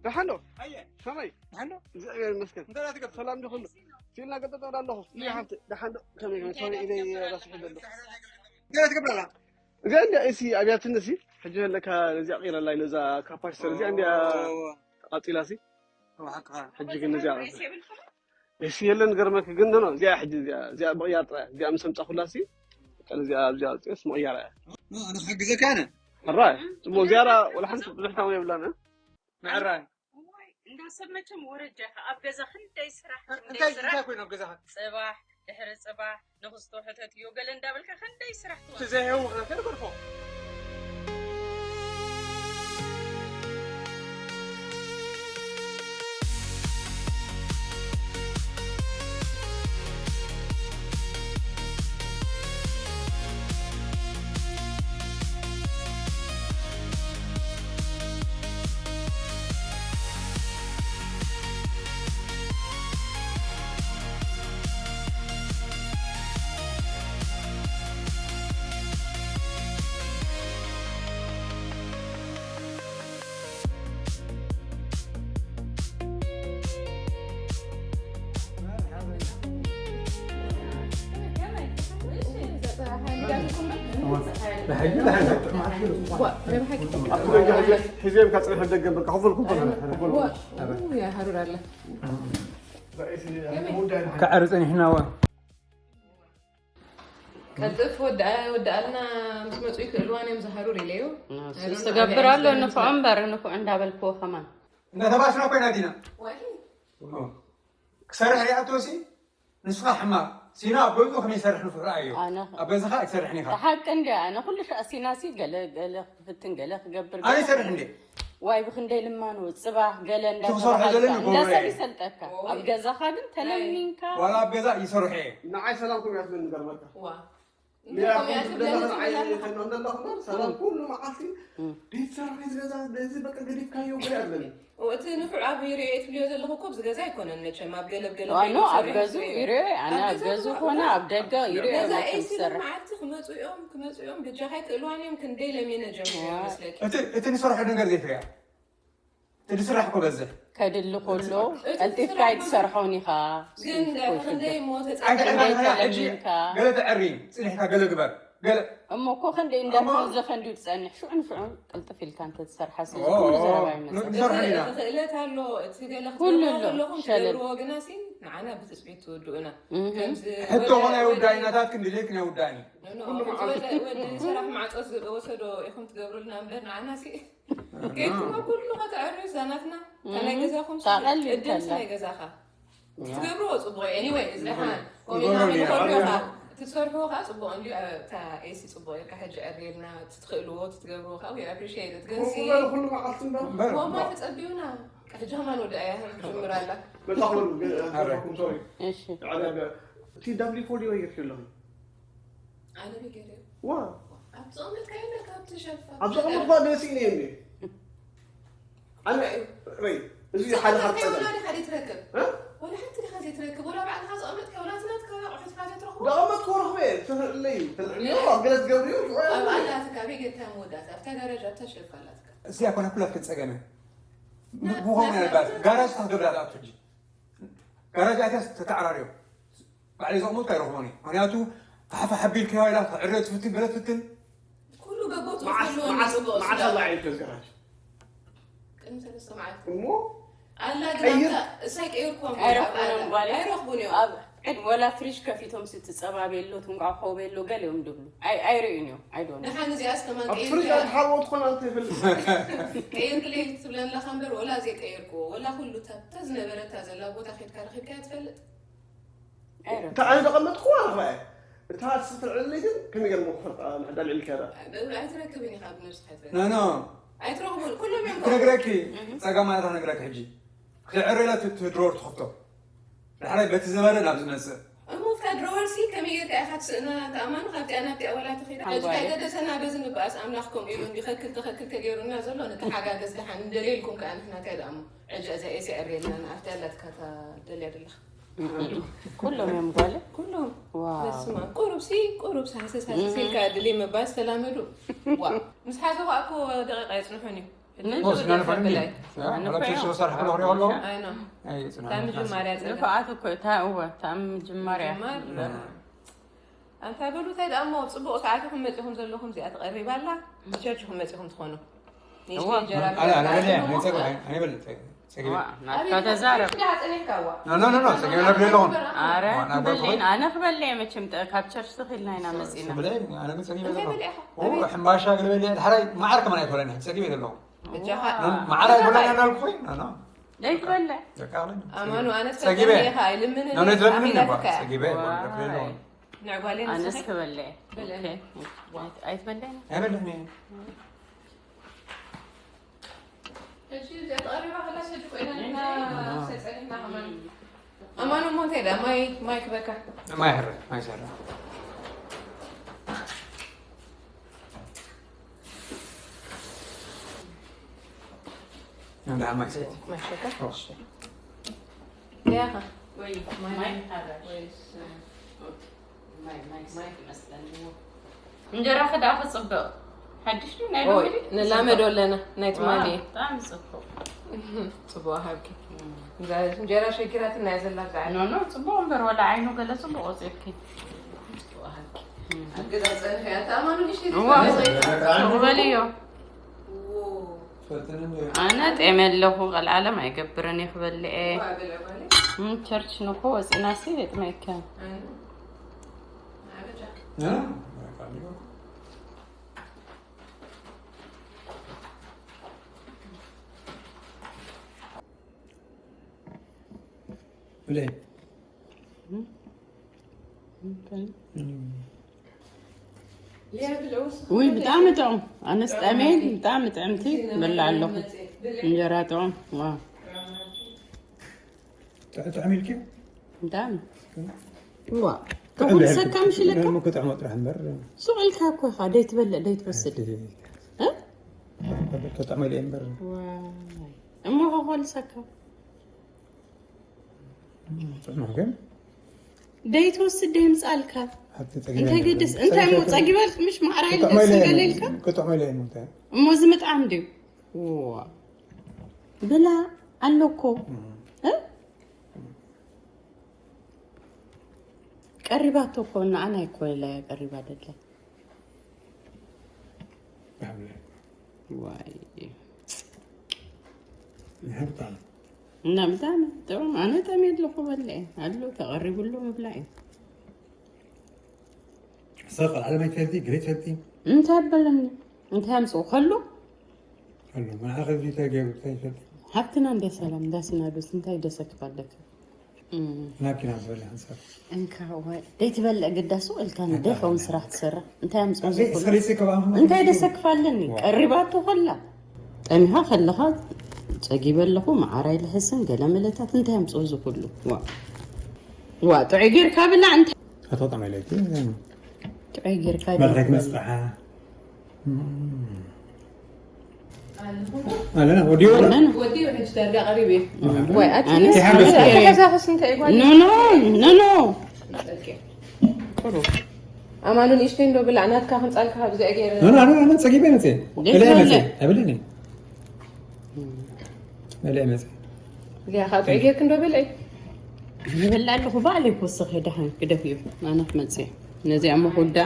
ደሓን ዶ? ኣየ ከመይ? ደሓን ዶ? እግዚኣብሔር ይመስገን። እንታይ ትገብር? ሰላም ዶ ኩሉ? ሲልና ገጠጠ ኣሎ። እሱ ሓንቲ ደሓን ዶ? ከመይ ከመይ? ሶሪ ኢለ ረሲሑ ዘሎ። እንታይ ትገብር ኣላ? እዚኣ እንዲያ ኤሲ ኣብያትኒ ሲ ሕጂ ኣለካ ነዚኣ ቀይረላ ኢለ እዛ ካፓሲተር እዚኣ እንዲያ ተቃጺላ ሲ ተባሓቅኻ ሕጂ ግን ነዚኣ ኤሲ የለን ገርመክ ግን ኖ እዚኣ ሕጂ እዚኣ እዚኣ ምቕያር ጥራይ እዚኣ ምስ ኣምጻኹላ ሲ በቃ ነዚኣ ኣብዚኣ ኣውፅኦስ ምቕያር እያ ኣነ ክሕግዘካ ኣነ ሕራይ ጽቡቅ እዚኣ ራ ወላ ሓንቲ ብዙሕ ታሙ የብላን እ? ምዕራይ እዋይ፣ እንዳ ሰብ መቸም ወረጃ ኢኻ። ኣብ ገዛ ክንደይ ስራሕ፣ ክንደይ እንታይ ስራሕ። እንታይ ኮይኑ ኣብ ገዛኻ ጽባሕ፣ ድሕሪ ጽባሕ፣ ንኽስቶ ሕተትዮ ገለ እንዳበልካ ክንደይ ስራሕ ትወ ዘይህውኽ ነገር ገርፎ ኣብቲ ደገ ሒዘ- ሒዘዮም ካብ ፅንሕ ደገ በቃ ክፈልኩም ከሎ ክፈልኩም ከዐሪ ጸኒሕና ዋ ቀልጥፍ ወድኣ- ወድኣልና ምስ መፁ ይክእልዋን እዮም ዝሃሩር ኢለዮ ትገብር ኣሎ ንፉዕ እምበር ንፉዕ እንዳበልክዎ ከማን እናተባስና ኮይና ዲና ክሰርሕ ሪኣቶ ሲ ንስኻ ሕማቕ ሲና ኣብ ገዝኡ ከመይ ይሰርሕ ንፉዕ ረኣዮ ኣነ- ኣብ ገዝኻ ኣይትሰርሕን ኢኻ ሓቂ እንዲ ኣነ ኩሉ ሻዕ ሲናሲ ገለ ገለ ክፍትን ገለ ክገብር ኣነ ይሰርሕ እንዴ ዋይ ብክንደይ ልማኑ ፅባሕ ገለ ትኽሰርሖ ዘለኒ እንዳተባሃልካ ጎበዝ እንዳሰብ እየ። ይሰልጠካ ኣብ ገዛኻ ግን ተለሚንካ ዋላ ኣብ ገዛ ይሰርሖ እየ ንዓይ ሰላም ክብያት ምን ገርመካ ዋ ሌላ ከምዚ ብደላ ንዓይ ተኖምደላ ክበር ሰላም ኩሉ መዓልቲ ቤት ሰራሒ ዝገዛ በዚ በቃ ገዲፍካዮ ገለ ኣለኒ እቲ ንፉዕ ኣብ ሪኦ ትብልዮ ዘለኹ እኮ ኣብዚ ገዛ ኣይኮነን መቸም ኣብ ገለ ገለ ዋኖ ኣብ ገዙ ይርዮ ኣነ ኣብ ገዙ ኮነ ኣብ ደገ ይርዮ ነዛ መቸም ኤሲ ትሰርሕ መዓልቲ ክመፁ እዮም ክመፁ እዮም ብጃኻ ኣይክእልዋን እዮም ክንደይ ለሚነ ጀምሮ ይመስለኪ እቲ እቲ ንሰርሖ ነገር ዘይፍርያ እቲ ዝስራሕ እኮ በዝሕ ከድሊ ከሎ ቀልጢፍካ ኣይትሰርሖን ኢኻ ግን ክንደይ ሞ ኣይተ- ተፃ ሕጂ ገለ ተዐሪ ፅኒሕካ ገለ ግበር ገለ እሞ እኮ ክንደይ እንዳተወዘፈ እንዲዩ ትፀንሕ ሽዑ ንሽዑ ቅልጥፍ ኢልካ እንተትሰርሓ ሲ ኦ፣ ኩሉ ዘረባ ን- ይመፅእ ንሰርሖ ኢና እቲ ክእለት ኣሎ እቲ ገለ ኩሉ ክትገብሮ ኣሎ፣ ከለኹም ሸለል። ትገብርዎ ግና ሲ ንዓና ብትፅቢት ትወድኡና ከምዚ ሕቶ ኾነ ኣይውዳእኒ ናታትክን ድሌክን ኣይውዳእኒ ወዲ ሰራሕ ማዕፆ ዝወሰዶ ኢኹም ትገብሩልና እምበር ንዓና ሲ ከይድኩሞ ኩሉ ከተዕርዩ ዛናትና ናይ ገዛኹም ታቐል ቅድምቲ ይከላ። ናይ ገዛኻ ትገብርዎ ፅቡቅ እዩ anyway እዚ ደሓ ንገብሮ ኢና፣ ኮሚና ንገብሮ። ትሰርሕዎ ከዓ ፅቡቅ እንዲ እታ ኤሲ ፅቡቅ ኢልካ ሕጂ ዕርልና ትትኽእልዎ ትትገብርዎ ከዓ we appreciate it ግን ሲ ኩሉ ኩሉ መዓልቲ እምበር እምበር ወማ ተፀቢዩና ሕጂ ከማን ወደ ኣያ ትጅምር ኣላ በታ ክበሉ ገ- ገዛኩም ሶሪ እሺ ዓለበ እቲ ዳብሊ ፎልዮ ይርኪ ኣለኹ ኣነ ብገይረ ዋ ኣብ ፀቕመት ካይለ ካብ ትሸፋ ኣብ ዘቐመጥኳ ደስ ኢለ እንዲ ኣነ ረይ እዚ ሓደ ካብ ፀገም ወላ ሓደ ትረክብ እ? ወላ ሓንቲ ዲኻ ዘይትረክብ ወላ ባዕልኻ ዝቐመጥካ ወላ ትናትካ ኣቑሑትካ ዘይትረኽቦ ዘቐመጥኩ ረኽበ ተልዕለይ ተልዕለዮ ኣብ ገለ ትገብርዮ ሽዑ ኣብ ኣላትካ ቤት ጌርካ መወዳእታ ኣብታ ጋራጅ ኣብታ ሸልፍ ኣላትካ እዚኣ ኮነ ኩላትክን ፀገመ ብኾነ ነባት ጋራጅ ታገብራ ኣብቲ ሕጂ ጋራጅ ኣትያስ ተተዓራርዮ ባዕለይ ዘቕመጥኩ ኣይረኽቦን እዩ ምክንያቱ ሓፋ ሓቢልካ ኢላ ዕረ ትፍትን ገለ ትፍትን ኩሉ ገቦት መዓስ ከልዎ መዓስ ንፅቡቅ መዓስ ስለ ኣላ ዓይነት ተዝጋራጅ ቅድሚ ሰለስተ መዓልቲ እሞ ኣላ ቀይር። ግናታ እሳይ ቀይርኩም ኣይረኽቡን ጓል ኣይረኽቡን እዮም ኣብ ቅድ ወላ ፍሪጅ ከፊቶም ሲ ትፀባብ የሎ ትንቋ ኮብ የሎ ገለ እዮም ድብሉ ኣይ- ኣይርእዩን እዮም ኣይዶን ንሓን እዚኣስ ከማን ኣብ ፍሪጅ ኣትሓልዎ ትኾን ኣንተ ይፈልጥ ቀይር ክለይ ትብለኒ ኣለኻ እምበር ወላ ዘይቀየርክዎ ወላ ኩሉ እታ ዝነበረ እታ ዘላ ቦታ ከድካ ረኪብካ ትፈልጥ እታ ኣነ ዘቐመጥኩዋ ረኽባ እያ እታ ስትልዕሊ ግን ከመይ ገርሞ ክፈልጣ ንዕዳ ልዕሊ ከዳ ኣይትረክብን ኢኻ ብነብስኻ ኣይትረክብ ኖ ኖ ኣይትረኽቡን ኩሎም እዮም ክነግረኪ ፀገማታ ክነግረኪ ሕጂ ክትዕረላ ትድሮር ትኸፍቶ ዳሕራይ በቲ ዝነበረ ናብ ዝመፅእ እሞ ኣብታ ድሮወር ሲ ከመይ ጌርካ ኢኻ ትስእና ተኣማኑ ካብቲኣ ናብቲኣ ወላ ትኸይድ ሕጂ ካይገደሰና በዚ ንበኣስ ኣምላኽ ከምኡ ኢሉ እንዲ ከክል ተኸክል ተገይሩና ዘሎ ንተሓጋገዝ ደሓን እንደልየልኩም ከዓ ንሕና እንታይ ደኣ እሞ ሕጂ እዛ ኤሲ ዕርየልና ንኣፍቲ ኣላትካ እታ ደልያ ደለኻ ኩሎም እዮም ጓለ ኩሎም ዋው በስመ ኣብ ቁሩብ ሲ ቁሩብ ሳህሰስ ሃሰስ ኢልካ ድልየ ምባል ዝተላመዱ ዋ ምስ ሓዘ ከዓ እኮ ደቂቃ የፅንሑን እዩ ምን ወስ ናነ ፈርሚ ብላይ ወላ ቸሽ ወሳር ሕክሎ ክሪኦ ኣለኹ ኣይ ነው ኣይ ጽና ታም ጅማርያ ጸገም ንፍዓት እኮ እታ እወ ታም ጅማርያ ጅማር ኣንታ በሉ እንታይ ደኣ እሞ ጽቡቕ ሰዓትኩም መጺኹም ዘለኹም እዚኣ ተቐሪባ ኣላ ብቸርችኩም መጺኹም ትኾኑ ንእሽተይ እዋ። እንጀራ ኣነ ኣነ በለ ናይ ጸግቢ ኣይ ኣነ በለ ጸግቢ ዋ ናትካ ተዛረብ ጸኒሕካዋ ኖ ኖ ኖ ጸግቢ ለብለ ኣለኹም ኣረ ዋና ክበሊ ቦታውን ኣነ ክበሊ መቸም ጥ- ካብ ቸርች ተኺልና ኢና መፂና ስብለ ኣነ ግን ጸግቢ እንታይ ኣለኹም በሊዕኻ ኦ ሕምባሻ ገለ በለ ሓራይ ማዓር ከማን ኣይኮነን ጸግቢ ዘለኹም ብጃኻ ማዓር ኣይኮነን እናልኩ ኖ ኖ ደይትበለ ደቃቕለኝ ኣማኑ ኣነ ጸጊበ። ጸጊበ ኣይልምንን ኖ ኖ ትበልምን ኣኺላትካ ጸጊበ ዋይ። ለብለ ኣለኹም ንዕጓለይ ኣነስ ንስኺ ክበለ በለ። ኦኬ። ኣይትበለኒ ኣይበልዕን እየ ሕጂ እዚኣ ተቐሪባ ከላ ሰዲ ኮይና ንሕና ሰፀኒሕና ከማን ኣማኑ እሞ እንታይ ደኣ ማይ ማይ ክበካ ማይ ሕረ ማይ ሰራ እንዳ ማይ ሰራ ማይ ሸካ ኦ ያኻ ወይ ማይ ማይ ወይስ ማይ ማይ ትመስለኒ እንጀራ ከደኣ ክፅብቕ ሓድሽ ድዩ ናይ ኦይ ሎሚ ድዩ? ንላመዶ ኣለና ናይ ትማሊ ዋው፣ ብጣዕሚ ፅቡቕ ፅቡቅ ሃብኪ እንጀራ ሸጊራትና እያ ዘላ ብዛዕባ ኖ ኖ ፅቡቕ እምበር ወላ ዓይኑ ገለ ፅቡቕ ወፂርኪ ኣብ ገዛ ፀንሐ ኣንተ ኣማኑ ንሽቲ እዋ። ፅቡቕ በልዮ ኣነ ጤመ ኣለኹ ቀልዓለም ኣይገብርን እየ ክበልዕ እየ እም፣ ቸርች ንኮ ወፂና ሲ የጥመይከ ብለይ ውይ ብጣዕሚ ጥዑም ኣነስ ጠሜን ብጣዕሚ ጥዕምቲ በላ ኣለኹ እንጀራ ጥዑም ዋ ጥዕም ኢልኪ ብጣዕሚ ዋ ጥዑም ሰካ ምሽ ኢለካ እሞ ክጥዕሞ ጥራሕ እምበር ሱቕ ኢልካ እኮ ኢኻ ደይትበልዕ ደይትወስድ እ? ክጥዕሞ ኢለ እምበር ዋይ እሞ ከኾልሰካ ጥዕሞ ግን ደይትወስድ ደይምፃልካ ኣብቲ እንታይ ገድስ እንታይ እሞ ፀጊበልክ ምሽ ማዕራ ኢልካ ስንገለ ኢልካ ክጥዕሞ ኢለ እምበር እሞ ዝምጣም ድዩ ዋ ብላ ኣሎ እኮ እ? ቀሪባቶ እኮ ንዓና ኣይኮ ኢላ እያ ቀሪባ ደላ ዋይ እና ብጣዕሚ ጥዑም ኣነ ጠምየ ኣለኹ በልዐ ኣሎ ተቐሪቡሉ ምብላዕ እዩ ሰቕ ዓለመይ ትፈልጢ ግሬት ትፈልጢ እንታይ በለኒ እንታይ ኣምፅኡ ከሉ ኣሎ ንዓኺ እንታይ ገይሩ እንታይ ትፈልጢ ሃብትና እንደ ሰላም እንዳ ሲናዶስ እንታይ ደሰክፍ ኣለካ ናብኪና ዝበለ ሓንሳብ እንካ ወይ ደይትበልዕ ግዳሱ ኢልካ ንደይ ከውን ስራሕ ትሰርሕ እንታይ ኣምፅኡ ዝኩሉ ሰሪሲ ከባቢ እንታይ ደሰክፍ ኣለኒ ቀሪባቶ ከላ ጠሚኻ ከለኻ ፀጊበ ኣለኹ መዓራይ ልሕስን ገለ መለታት እንታይ ኣምፅኡ ዝኩሉ ዋ ዋ ጥዑይ ጌርካ ብላ እንታይ ኣቶ ጠማይለይቲ ጥዑይ ጌርካ መድረክ መስርሓ ኣለና ወዲዮ ኣለና ወዲ ሕጂ ዳርጋ ቀሪብ እዩ ወይ ኣቲ ሓገዝካ? ተዛኸስ እንታይ ጓል ኖ ኖ ኖ ኖ ቁሩብ ኣማኑ ንእሽተይ እንዶ ብላዕ ናትካ ክንፃልካ ካብዚኣ ገይረ ኖ ኖ ኖ ጸጊበ መጽ ደስ እለ ይበል። መጽ እብልኒ እለ መጽ እዚኣ ካብ ጥዑይ ጌርክ እንዶ ብልዒ ይበላ ኣለኹ ባዕለይ ክወስኽ እየ ደሓን ግደፍ እዩ ኣነ ክመፅእ ነዚኣ መኹዳ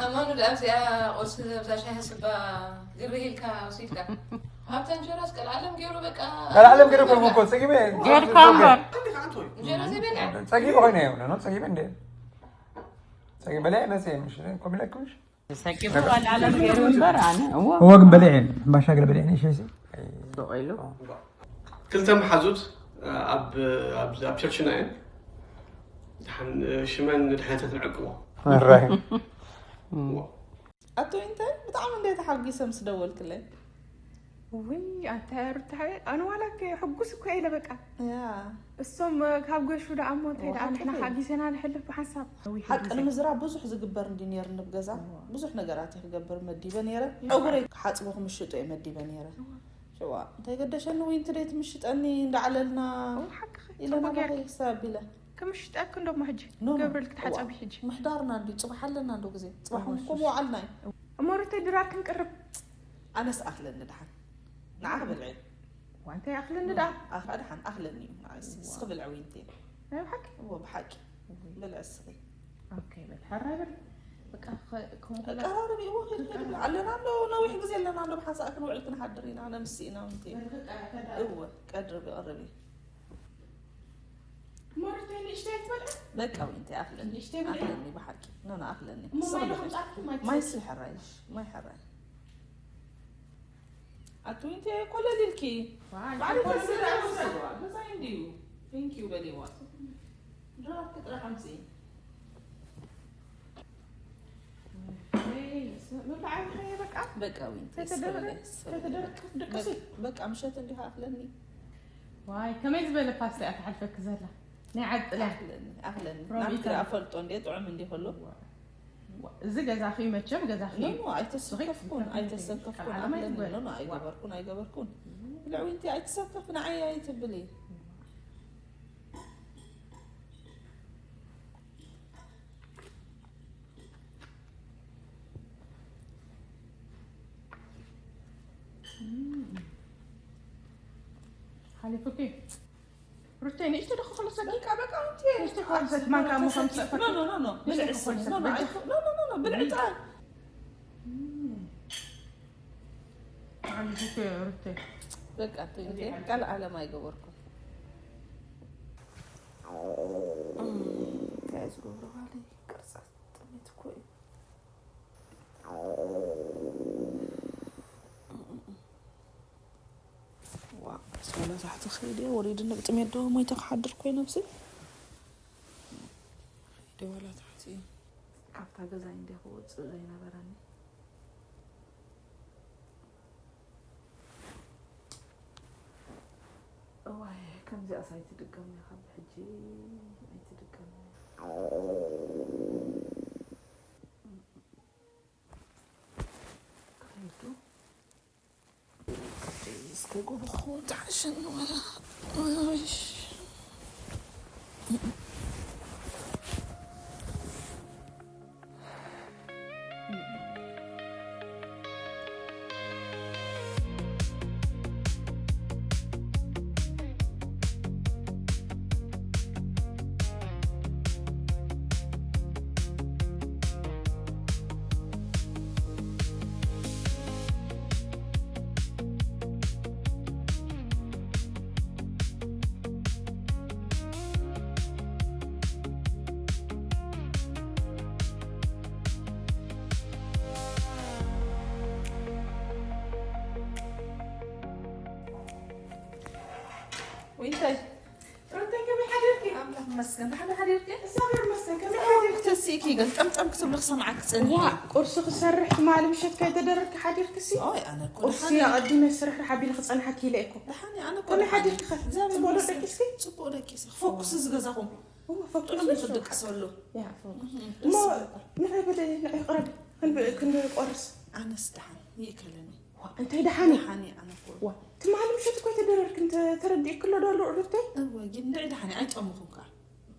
ኣማኑ ደኣ ኣብዚኣ ቁርሲ ኣብዛ ሻሂ ስባ ግርህ ኢልካ ወሲድካ ኣብታ እንጀራስ ቀልዓለም ገይሩ በቃ ቀልዓለም ገይሩ እኮ እኮ ጸጊበ ጌርካ እምበር እንጀራ ዘይበልዐ ጸጊበ ኮይነ እየ ነው ጸጊበ እንደ ጸጊበ ላይ መጽ ምሽ ኮሚለክምሽ ሰቂፉ ቀልዓለም ገይሩ እምበር ኣነ እዎ እወ ግን በልዐ ሕምባሻ ገለ በልዐ ሸሲ ስቕ ኢሉ ክልተ መሓዙት ኣብ ኣብ ኣብ ቸርችና እየን። ድሓን ሽመን ንድሕነተን ክንዕቅቦ ራይ ኣቶ ኢንታይ ብጣዕሚ እንደ ተሓጒሰ ምስ ደወልክለይ ውይ ኣታ ሩታ ሓቢር ኣነ ዋላ እኮ ሕጉስ እኮ ኢለ በቃ ያ እሶም ካብ ገሹ ደኣ እሞ እንታይ ደኣ ንሕና ሓጊሰና ንሕልፍ ብሓንሳብ ሓቂ ንምዝራብ ብዙሕ ዝግበር እንዲ ነይሩ ንብ ገዛ ብዙሕ ነገራት እየ ክገብር መዲበ ነይረ ጨጉረይ ክሓፅቦ ክምሽጦ እየ መዲበ ነይረ ሽዋ እንታይ ገደሸኒ ወይ እንትደይ ትምሽጠኒ እንዳዓለልና ኢለና ባኸይ ክሳብ ኣቢለ ክምሽጠክ እንደሞ ሕጂ ኖ፣ ኖ። ገብረል ክትሓጸቢ እዋ። ሕጂ። ምሕዳርና እንድዩ፣ ጽባሕ ኣለና እንዶ ግዜ። ጽባሕ እውን እዋ፣ እኮ ሱስ። መዋዕልና እዩ። እሞ ሩተይ ድራር ክንቅርብ። ኣነስ ኣኽለኒ ደሓን። ንዓ ክበልዕ እዩ። ዋንታይ ኣኽለኒ ኖ፣ ደኣ? ኣኽ-፣ ደሓን ኣኽለኒ እዩ። ንዓይሲ፣ እዋ። እስኺ ብልዒ ዊንቲ። ናይ ብሓቂ? እዎ፣ ብሓቂ። እወይ። ብልዒ እስኺ። ኦኬ፣ በል፣ ሕራይ በል። በቃ፣ ከ-፣ ከምኡ ከላ ቀራረቢ፣ እዎ፣ ኺድ፣ ኺድ፣ ኣለና ኣሎ፣ ነዊሕ ግዜ ኣለና ኣሎ፣ ብሓንሳእ ክንውዕል ክንሓድር ኢና፣ ነምሲ ኢና፣ ዊንቲ። በል፣ በቃ፣ ከዳ። እዎ፣ ቀርቢ፣ ቀርቢ። ሞሪተይ ንእሽተይ ትበልዕ? በቃ ዊንተይ ኣኽለኒ። ንእሽተይ በልዕ? ኣኽለኒ ብሓቂ። ኖ፣ ኖ፣ ኣኽለኒ። እሞ ማይ ስቕ በል። ከምጻእኪ ማይ ማይ ትሰቲ? ሲ ሕራይ፣ ማይ ሕራይ። ኣቲ ዊንተይ ኮለል ኢልኪ። ዋይ፣ ባዕሉ ኮለል ተስለ ኢልኪ። ኣምሰልዋ። ገዛይ እንድዩ። Thank you በልዋ። ድራርኪ ጥራሕ ኣምጽኢ። እይ፣ ስ-፣ ምብላዕ ኣይትኸየ በቃ። በቃ ዊንተይ ተተደረ-፣ ስለ-፣ ስለ-፣ ተተደረ-፣ ደቅሲ። በቃ ምሸት እንዲኻ ኣኽለኒ። ዋይ፣ ከመይ ዝበለ ፓስታ እያ ትሓልፈኪ ዘላ? ናይ ዓዲ ጥልያን። ኣኽለኒ፣ ኣኽለኒ። ሮም ናትኪ ኢታሊ። ኣፈልጦ እንዴ ጥዑም እንዴ ከሎ። ዋ፣ ዋ፣ እዚ ገዛኺ መቸም ገዛኺ። ኖ፣ ኖ፣ ኣይተሰከፍኩን፣ ዝኸፍት ኣይተሰከፍኩን፣ ዝኸፍት ኣኽለኒ። ኣይትበል። ኖ፣ ኖ፣ ዋ። ኣይገበርኩን፣ ኣይገበርኩን። ብልዕዊ እንቲ ኣይትሰከፍ፣ ንዓይ ኣይትብሊ። ሓሊፉኪ። ሩተይ፣ ንእሽቶ ዶ ክኽለሰኪ? በቃ፣ በቃ፣ ሩተይ። ንእሽቶ ክኽለሰኪ፣ ማንካ እሞ ከም ትሰኪ። ጸፈኪ። ኖ፣ ኖ፣ ኖ፣ ኖ። ንእሽቶ ብልዒ ስም፣ ክኽለሰኪ፣ ኖ፣ ኖ፣ በጃ። ኣይኮ-፣ ኖ፣ ኖ፣ ኖ፣ ኖ፣ ብልዒ ጣል። ሓሊፉኪ፣ ሩተይ። በቃ፣ ሩተይ፣ ካልእ ዓለም ኣይገበርኩን። እንታይ ዝገብሩ ባለይ ቅርጻ ጥሜት እኮ እዩ። ዋ፣ ሰላሳ ታሕቲ ከይደ ወሪድኒ ብጥሜት ዶ ሞይተ ክሓድር ኮይነ ኣብዚ። ከይደ ዋላ ታሕቲ። ካብታ ገዛይ እንደ ክወፅእ ዘይነበረኒ። እዋይ፣ ከምዚኣስ ኣይትድገም ኢኻ ብሕጂ፣ ኣይትድገም። ከይዱ። እስከ ጎቦ ክኸውን ተዓሸኒ ወላ። እሽ። ዊንታይ? ሩተይ፣ ከመይ ሓዲርኪ? ኣምላኽ ይመስገን። ደሓን ሓዲርኪ? እግዚኣብሔር ይመስገን። ከመይ ኦ፣ ሓዲርኪ? ተሲእኪ ግን ጠምጠም ክትብሊ ክሰምዓኪ ጸኒሐ። ዋ፣ ቁርሲ ክሰርሕ ትማሊ ምሸት ከይተደረግኪ ሓዲርኪ ሲ? ኦይ፣ ኣነ እኮ ቁርሲ ደሓን እየ። ኣቐዲመ ስርሕ ርሓ ቢለ ክጸንሓኪ ኢለ እኮ። ደሓን እየ፣ ኣነ እኮ ከመይ ደሓን እየ። ሓዲርኪ ኸ? እግዚኣብሔር ጽቡቕ ዶ ይመስገን። ደቂስኪ? ጽቡቕ ደቂሰ። ፎኩስ እዚ ገዛኹም። እዋ፣ ፎኩስ ጥዑም እዩ ገዛኹም። ዝድቅሰሉ። ያ፣ ፎኩስ። እህ፣ እሞ ደስ ይብል። ንዕይ በለ፣ ንዕይ ቅረብ። ክንብ-፣ ክንቆርስ። ኣነስ ደሓን ይእከለኒ። ዋ፣ እንታይ ደሓን እዩ? ደሓን እየ ኣነ እኮ። ዋ፣ ትማሊ ምሸት እኮ ኣይተደረርክን፣ ተ-፣ ተረዲእክሎ ዶ ኣሎ ሩተይ? እወ፣ ግን ንዒ ደሓን እየ፣ ኣይጠሙኹን ከኣ።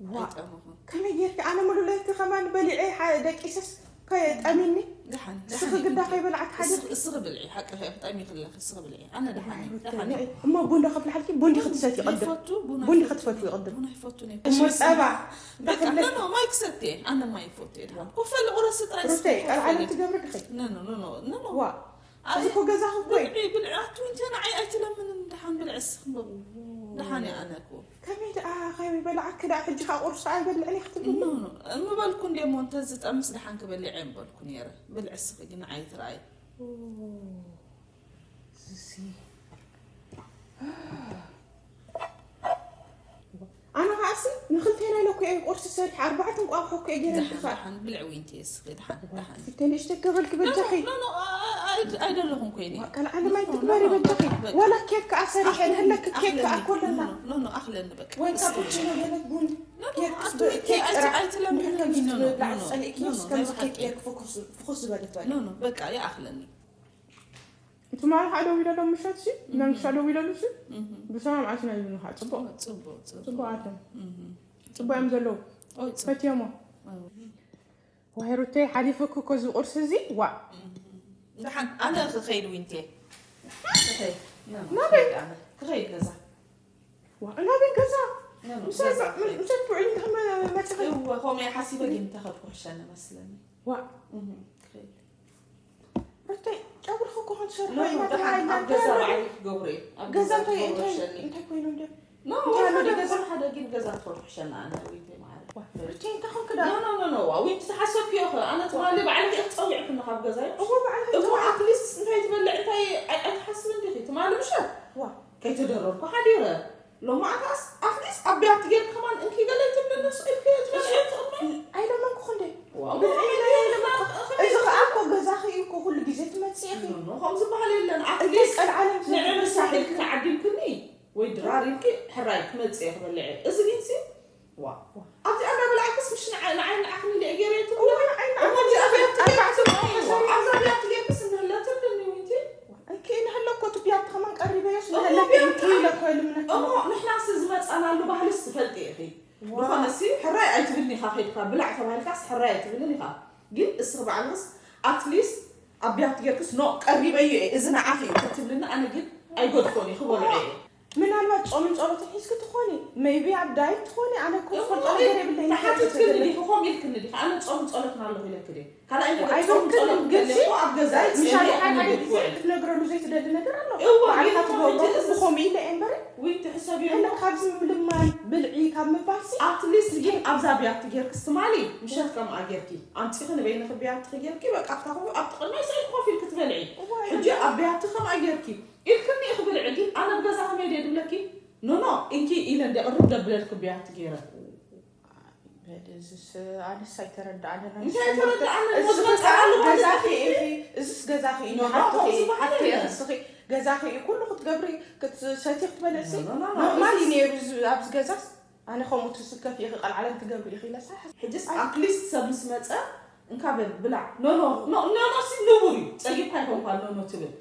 ዋ፣ ኣይጠሙኹን። ከመይ ጌርኪ? ኣነ ሙሉ ለይቲ ከማን በሊዐ፣ ሓ-፣ ደቂሰስ ከየጠሚኒ። ደሓን፣ እስኺ ደሓን ግዳ እየ። ከይበላዕኪ ሓዲርኪ? እስኺ፣ እስኺ ብልዒ፣ ሓቂ ከ-፣ ጠሚኽለኺ፣ እስኺ ብልዒ። ኣነ ደሓን እየ፣ ቡን ደሓን እየ። እሞ ቡን ዶ ከፍልሓልኪ? ቡን ዲኺ ትሰትዪ ቅድም? ይፈቱ፣ ቡን ቡን ዲኺ ኣይፈቱ። ትፈትዊ ቅድም? ቡን ኣይፈቱን እየ። እሞ ጸባ በቃ፣ እንዳፈለጥኪ? ኖ፣ ኖ፣ ማይ ክሰቲ እየ። ኣነ ማይ ይፈቱ እየ፣ ደሓን። ኮፈ ኢለ ቁረሲ ጥራይ ሩተይ፣ እስኪ ኮፈ ቀልዓለም ኢለ። ትገብሪ ዲኺ? ኖ፣ ኖ፣ ኖ፣ ኖ፣ ኖ። ዋ፣ ኣይ፣ እዚ እኮ ገዛኺ እኮ እዩ። ብልዒ፣ ብልዒ፣ ኣቱ እንተ ንዓይ ኣይትለምንን፣ ደሓን ብልዒ እስኺ እምበር። ደሓን እየ ኣነ እኮ። ከመይ ደኣ ከይበላዕኪ ደኣ ሕጂ ከኣ ቁርሲ ኣይበልዕን እየ ክትብልኒ? ኖ፣ ኖ፣ እምበልኩ እንደ እሞ እንተ ዝጠምስ ደሓን ክበልዕ እየ እምበልኩ ነይረ። ብልዒ እስኺ ግን ንዓይ ትረኣይ። ኦ፣ እዚሲ። ኣነ ከኣሲ ንኽልቴና ኢለ እኮ እየ ቁርሲ ሰሪሐ፣ ኣርባዕተ እንቋቑሖ እኮ እየ ገይረ ደሓን፣ እንድኻ። ደሓን፣ ብልዒ ዊንቲ እስኺ፣ ደሓን፣ ደሓን። ፊተይ ንእሽተይ ገበልኪ ኖ፣ በጃኺ። ኖ፣ ኖ፣ ኣ-፣ ኣ-፣ ኣይ-፣ ኣይደለኹን ኮይነ። ዋ፣ ካልእ ዓለም ኖ፣ ኖ፣ ኣይትግበሪ ኖ፣ በጃኺ። በቃ። ዋላ ኬክ ከኣ ሰሪሐ፣ ኣኽለኒ፣ ንህለክ ኬክ ከኣ ኣኽለኒ። ኮለና። ኖ፣ ኖ፣ ኖ፣ ኣኽለኒ በቃ። ወይ እስኪ። ካፑቺኖ ገለ ቡን፣ ኖ፣ ኖ፣ ኬክ ኣቱ ጽቡቅ፣ ኬክ ኬክ ጥራሕ። ኣይትለምኒ። ምሕረት ኖ፣ ኖ፣ ምብላዕ ኖ፣ ጸሊእኪ ኖ፣ ኖ፣ እስከ ናይ ምሳሕ ብሓቂ። ኬክ ፍኹስ፣ ፍኹስ ዝበለት በል። ኖ፣ ኖ፣ በቃ፣ ይኣኽለኒ። ትማሊ ከዓ ደው ኢለሎም ምሸት ሲ፣ እህ። መንግሻ ደው ኢለሉ ሲ፣ እህ። ብሰላም ኣትና ይብሉ ከዓ፣ ጽቡቅ። ጽቡቅ፣ ጽቡቅ። ጽቡቅ ኣቶም። እህ። ጽቡቅ እዮም ዘለዉ። ፈትዮሞ። ዋይ ሩተይ ሓሊፉ እኮ እዚ ቁርሲ እዚ። ዋ ደሓን ኣነ ክኸይድ ዊንቴ። ናበይ? ክኸይድ ገዛ። ዋ ናበይ ገዛ? ኖ፣ ኖ፣ ምሳይ ገዛ ክኸይድ። ምሳይ ትውዕል እንተ መ- መጽኺ? እወ ከምኡ ሓሲበ ግን ተኸድ ኩሕሸኒ መስለኒ። ዋ እህ፣ ክኸይድ። ሩተይ ጨጉርኺ እኮ ክንሰርሖ ኖ፣ ኢና ደሓን ተባሂልና ኣብ ገዛ እንተ ባዕለይ ክገብሮ እየ። ኣብ ገዛ ገዛ እንታይ ክገብሮ እንታይ ይሸኒ። እንታይ ኮይኑ እንደ ኖ፣ እንታይ ወይ ኣሎ ሓደ ገዛ? ገዛ ሓደ ግን ገዛ ትፈርኩ ሸና ኣነ ዊንቴ ማዕረ። ሩተይ እንታይ ኮንክ ዳ? ኖ ኖ ኖ ኖ ዋ ዊንቴ ዝሓሰብክዮ ኸ ኣነ ትማሊ ባዕልኺ እየ ክፀዊዕክኒ ካብ ገዛ እዩ። እዎ ባዕልኺ እሞ ትወ- ኣትሊስት እንታይ ትበልዕ እንታይ ኣይ- ኣይትሓስብ እንዲኺ ትማሊ ምሸት ዋ ከይተደረርኩ ሓዲረ። ሎማዓንታስ ኣትሊስት ኣብ ቢያቲ ጌርኪ ከማን እንኪ ገለ ትብሊ ነሱ ኢልኪ ትበልዒ ትቕመ ኣይለመንኩ ክንደይ ዋው ብልዒ ኢለ ኣይለመንኩ። እዚ ከዓ እኮ ገዛኺ እዩ እኮ ኩሉ ግዜ ትመፅእ ኢኺ። ኖ ኖ ከምኡ ዝበሃል የለን። እንታይ ኣትሊስት ቀልዓለም ንዕምር ሳሕ ኢልኪ ተዓዲምክኒ ወይ ድራር ኢልኪ ሕራይ ክመፅእ እየ ክበልዕ እየ። እዚ ግን ሲ ዋ ኣብዚኣ እንዳበላዕክስ ምሽ ንዓይ ንዓይ ንዓኽኒ ኢለ እየ ገይረ እየ ትብሊ። እዋ ንዓይ ንዓኽኒ እሞ ኣብዚኣ ኢለ ቢያቲ ኣርባዕተ ጌርክስ ሰዓት እዋ ኣብዛ ቢያቲ ጌርክስ እንህለ ትብልኒ ዊንቲ። እንኪ ንህለኮ እቲ ቢያቲ ከማን ቀሪበዮስ እሞ ንህለኪ ቢያቲ እንኪ ኢለኮ ኢሉ ምነኪ እሞ ንሕናስ ዝመፃናሉ ባህልስ ትፈልጢ ኢኺ። ዝኾነ ሲ ሕራይ ኣይትብልኒ ኢኻ ከይድካ ብላዕ ተባሂልካስ ሕራይ ኣይትብልን ኢኻ። ግን እስኺ ባዕልኽስ ኣትሊስት ኣብ ቢያቲ ጌርክስ ኖ ቀሪበዮ እየ እዚ ንዓኺ እዩ ክትብልኒ ኣነ ግን ኣይገድፎን እየ ክበልዖ እየ። ምናልባት ጾምን ጸሎትን ሒዝኪ ትኾኒ maybe ኣብ ዳይት ትኾኒ ኣነ እኮ ዝፈልጦ ነገር የብለይን። ተሓቲትክኒ ዲኺ ከምኡ ኢልክኒ ዲኺ ኣነ ጾምን ጸሎትን ኣለኹ ኢለኪ ድየ? ካልኣይ ነገር ጾምን ኣይኮንክን ጸሎትን ግን ከለይ እኮ ኣብ ገዛይ ምሻ ጸልየ ሓደ ሓደ ክነግር ግዜ ክውዕል። ክትነግረሉ ዘይትደሊ ነገር ኣሎ። እዋ ባዕልካ ግን ትገብሮ ከምቲ ብኸምኡ ኢለ እየ እምበር ዊንቲ ሕሰብዮ ሕነ እሞ ካብዚ ምልማን ብልዒ ካብ ምባልሲ ኣትሊስት ግን ኣብዛ ቢያቲ ጌርክስ ትማሊ ምሸት ከምኣ ጌርኪ ኣምፂኺ ንበይንኺ ቢያትኺ ጌርኪ በቃ ኣብታ ኮፍ ኣብ ጥቕናይ ስኢልኪ ኮፍ ኢልኪ ትበልዒ። ሕጂ ኣብ ቢያቲ ከምኣ ጌርኪ ኢልክኒ ኢኺ ብልዒ ግን ኣነ ብገዛ ከመይ ድየ ድብለኪ? ኖኖ እንኪ ኢለ እንደ ቅርብ ደብለልኪ ቢያቲ ጌረ። እዚስ ኣነስ ኣይተረድኣንን። እንታይ ተረድኣንን? እዚስ ወዝመፃሉ ማለት ገዛኺ እዩ። ኢኺ፣ እዚስ ገዛኺ እዩ፣ ኖ፣ ኖ፣ ሓፍትኺ፣ ከምዚ ማለት ሓፍቲ የለን። ርስኺ፣ ገዛኺ እዩ፣ ኩሉ ክትገብሪ፣ ክትሰቲ ክትበልዕሲ ኖ፣ ኖ፣ ኖ፣ ኖርማል እዩ እዚስ ነይሩ። እዚ ኣብዚ ገዛስ ኣነ ከምኡ ትስከፊ ኢኺ፣ ቀልዓለም ትገብሪ ኢኺ ኢለሳ ሓስ- ሕጅስ ኣይ- ኣትሊስት ሰብ ምስ መፀ እንካ በል ብላዕ። ኖኖ ኖ- ኖኖ ሲ ንቡር እዩ። ፀጊብካ ኣይኮንኳን ኖኖ ትብል።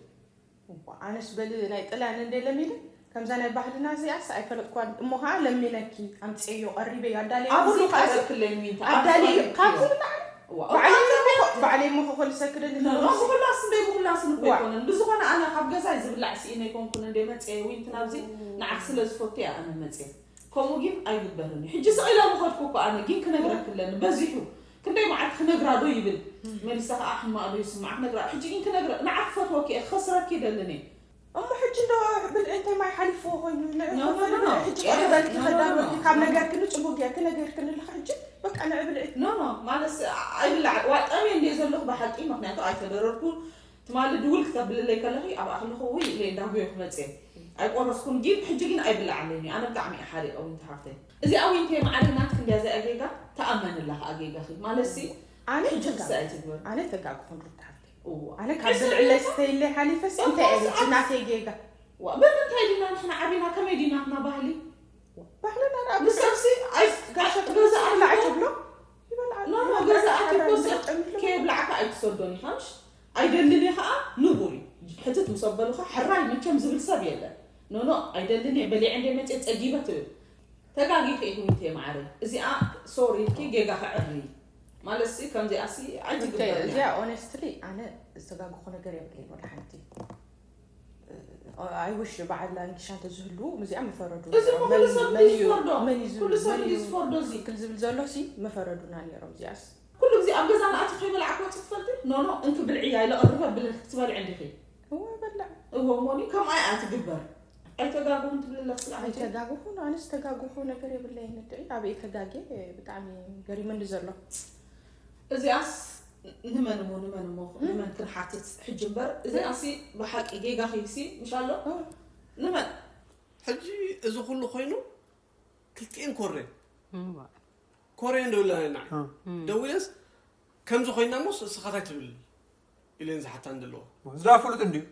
እዋ፣ ኣነስ በሊ ናይ ጥልያን እንደ ለሚነ ከምዛ ናይ ባህልና እዚኣስ ኣይፈለጥኳን እሞ ከዓ ለሚነኪ ኣምፅዮ ቀሪበዮ ኣዳልዮ ኣብዚ ኩሉ ከዓ ቀረብክለይ ሚንታ ኣዳልዮ ኣትፈልጥ ካብ እዩ። ዝብላዕ እዋ፣ ባዕለይ እዋ፣ እሞ- ባዕለይ እሞ ክኾልሰ ክደሊ ኖ፣ ኖ፣ ብኹላስ እንደ ብኹላስ እኮ ዋ። ኣይኮነን። ብዝኾነ ኣነ ካብ ገዛይ ዝብላዕ ስኢነ ኣይኮንኩን እንደ መፅየ ዊንቲ ናብዚ ንዓኽ ስለ ዝፈቱ እያ ኣነ መፅየ። ከምኡ ግን ኣይግበርን እዩ። ሕጂ ስቕ ኢለ ምኸድኩ እኮ ኣነ ግን ክነግረክ ኣለኒ። በዚሑ ክንደይ መዓልቲ ክነግራ ዶ ይብል። መሊሳ ከዓ ሕማቕ ዶ ይስማዕ ክነግራ። ሕጂ ግን ክነግረ ንዓኽ ክፈትወኪ እየ ክኸስረኪ ይደልን እየ። እሞ ሕጂ እንዶ ብልዒ እንታይ ማይ ሓሊፍዎ ኮይኑ ንዑ ኖ፣ ኖ፣ ኖ፣ ኖ። ሕጂ የስ፣ ቀርበልኪ ኖ፣ ኖ፣ ከዳርበልኪ ኖ። ካብ ነገርክኒ ፅቡቅ ጌርኪ ነገርክኒ ኣለካ ሕጂ በቃ ንዕ ብልዒ ኖ ኖ ማለት ኣይብላዕ ዋጣሚ እንደ ዘለኹ ብሓቂ ምክንያቱ ኣይተደረርኩ ትማሊ ድውል ክተብልለይ ከለኺ ኣብ ኣኽልኹ ውይ ኢለ እንዳጉዮ ክመፅእ ኣይቆረስኩን ግን ሕጂ ግን ኣይብላዓለይን እዩ ኣነ ብጣዕሚ እየ ሓሪቀ ዊንቲ ሓፍተይ እዚኣ ዊንተይ ማዕረ ናትክ እንድያ እዚኣ ጌጋ ተኣመንላ ከዓ ጌጋኺ ማለትሲ ኣነ ሕጂ ተጋ- ክሳ ኣይትግበር ኣነ ተጋግኹን ሩታ ሓፍተይ እዋ ኣነ ካብ ብልዕለይ ስተይለይ ሓሊፈስ እንታይ እየ ናተይ ጌጋ ዋ በምንታይ ዲና ንሕና ዓቢና ከመይ ዲናትና ባህሊ ባህልና ንኣብ ንሰብሲ ኣይ ጋሻ ገዛ ትብላ ኣልኮ ትብሎ ይበልዓ ኖ ኖ ገዛ ኣልኮ ከየብላዕካ ኣይትሰዶን ኢኻ ምሽ ኣይደልን እየ ከዓ ንቡር እዩ ሕትት ምስ ኣበሉኻ ሕራይ መቸም ዝብል ሰብ የለን ኖ ኖ ኣይደልን እየ በሊዐ እንደ መፅየ ፀጊበ ትብል ተጋጊኺ ኢኺ ዊንቴ ማዕረ እዚኣ ሶሪ ኢልኪ ጌጋ ከዕሪ ማለት ሲ ከምዚኣ ሲ ኣይትግበር እዚኣ ኦነስትሊ ኣነ ዝተጋግኹ ነገር የብለይን ወላ ሓንቲ ኣይውሽ በዓል ኣንጊሻ እንተዝህሉ እዚኣ መፈረዱ እዚ እኮ ኩሉ ሰብ ድዩ ዝፈርዶ ኩሉ ሰብ ድዩ ዝፈርዶ እዚ ክል ዝብል ዘሎ ሲ መፈረዱና ነይሮም እዚኣስ ኩሉ ግዜ ኣብ ገዛ ንኣቲ ከይበላዕክዎ ትፈልጢ ኖ ኖ እንኪ ብልዕያ ኢለ ቀርበ ብልክ ክትበልዕ እንዲኺ እወ በላዕ እዎ ሞኒ ከምኣ እያ ትግበር ኣይተጋግኹን ትብልለክ ስለ ሓንቲ ኣይተጋግኹን ኣነስ ተጋግኹ ነገር የብለይን እንድዒ ኣበይ ተጋጌ ብጣዕሚ ገሪመኒ ዘሎ እዚኣስ ንመን እሞ ንመን እሞ ንመን ክንሓትት ሕጂ እምበር እዚኣሲ ብሓቂ ጌጋ ኺሲ ምሽ ኣሎ ንመን ሕጂ እዚ ኩሉ ኮይኑ ክልቲኤን ኮሬ ኮሬ እንደብለና ኢና ደዊለስ ከምዚ ኮይና ሞስ እስኻታይ ትብል ኢለን ዝሓታን ዘለዋ ዝኣ ፍሉጥ እንድዩ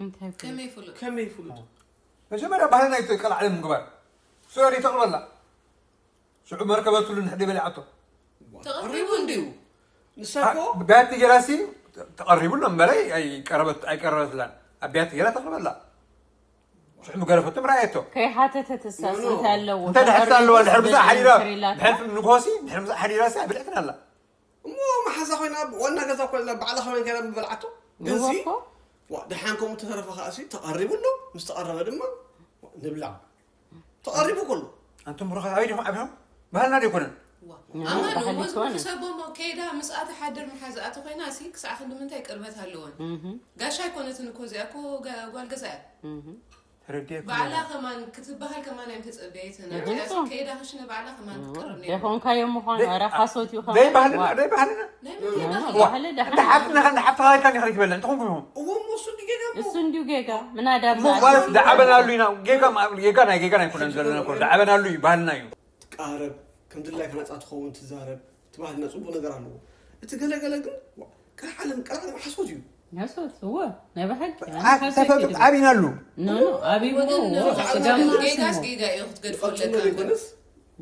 እንታይ ፍሉጥ? ከመይ ፍሉጥ ከመይ ፍሉጥ መጀመርያ ባህልና ይተቀላዕለ ምግባር ሱራሪ ተቕበላ ሽዑ መርከበትሉ ንሕደ በሊዓቶ ተቐሪቡ እንድዩ ንሳ እኮ ብያቲ ጌራሲ ተቐሪቡ እምበረ ኣይቀረበትላን ኣብ ብያቲ ጌራ ተቕርበላ ሽዑ ምገረፈቶ ምርኣየቶ። ከይሓተተትሳስ እንታይ ኣለዎ? እንታይ ድሕር ኣለዋ? ድሕር ምሳእ ሓዲራ ትሪላታ? ድሕር ንግሆሲ ድሕር ምሳእ ሓዲራሲ ብልዕትና ኣላ። እሞ መሓዛ ኮይና ዋና ገዛ ኮይና ባዕላ ከመን ከይዳ ምበልዓቶ። ግንሲ ንወኮ ዋ፣ ደሓን ከምኡ ተረፈ ከኣሲ ተቐሪቡ ኣሎ። ምስ ተቐረበ ድማ ዋ፣ ንብላዕ። ተቐሪቡ ከሎ ኣንቱም ሩኻ ኣበይ ዲኹም ዓቢኹም? ባህልና ዶ ኣይኮነን? ኣማን ባህሊ እሞ ኮነ። ክሰቦሞ ከይዳ ምስኣ ትሓድር መሓዛኣ ተኮይና ሲ ክሳዕ ክንዲ ምንታይ ቅርበት ኣለወን? ጋሻ ኣይኮነትን እኮ እዚኣ እኮ ገ- ጓል ገዛ እያ። ተረዲኤኩም ባዕላ ኣለኹ። ከማን ክትበሃል ከማን እዮም ተፀበየትን ይግልጾ። ኣብዚኣ ከይዳ ክሽነ ባዕላ ከማን ክትቀርብ ነይራ። ደይኮንካዮ ምዃኑ ደይ- ኧረ ሓሶት እዩ ደይ ባህልና ከማን ደይ ባህልና ናይ ምንታይ ባህሊ? ባህሊ እንደ ደሓን ሓፍትና እንደ ሓፍትኻ ኢልካ ዲኻ ትበለ እንተኾንኩም ኢኹም እዎ እሞ እሱ ድጌጋ እሞ እሱ እንዲሁ ጌጋ ምናዳ እሞ ማለት ደዓበናሉ ኢና። ጌጋ ማ- ጌጋ ናይ ጌጋ ናይ ኩለን ዘለና እኮ ደዓበናሉ እዩ ባህልና እዩ። ትቃረብ ከም ድላይካ ናፃ ትኸውን ትዛረብ። እቲ ባህልና ፅቡቅ ነገር ኣለዎ። እቲ ገለገለ ግን ዋ፣ ቅርሓለም ቅርሓለም ሓሶት እዩ። ሓሶት እወ ናይ ብሓቂ ዓ- ተፈጥሮ ዓቢናሉ ኖ ኖ ዓብዩ ወገን እሞ ንረኽዖ ስጋ ዘለና ማለት ጌጋስ እሞ ጌጋ እዩ ክትገድፎ ዝቐፅሎ ኣለካ እምበር። ዘይኮነስ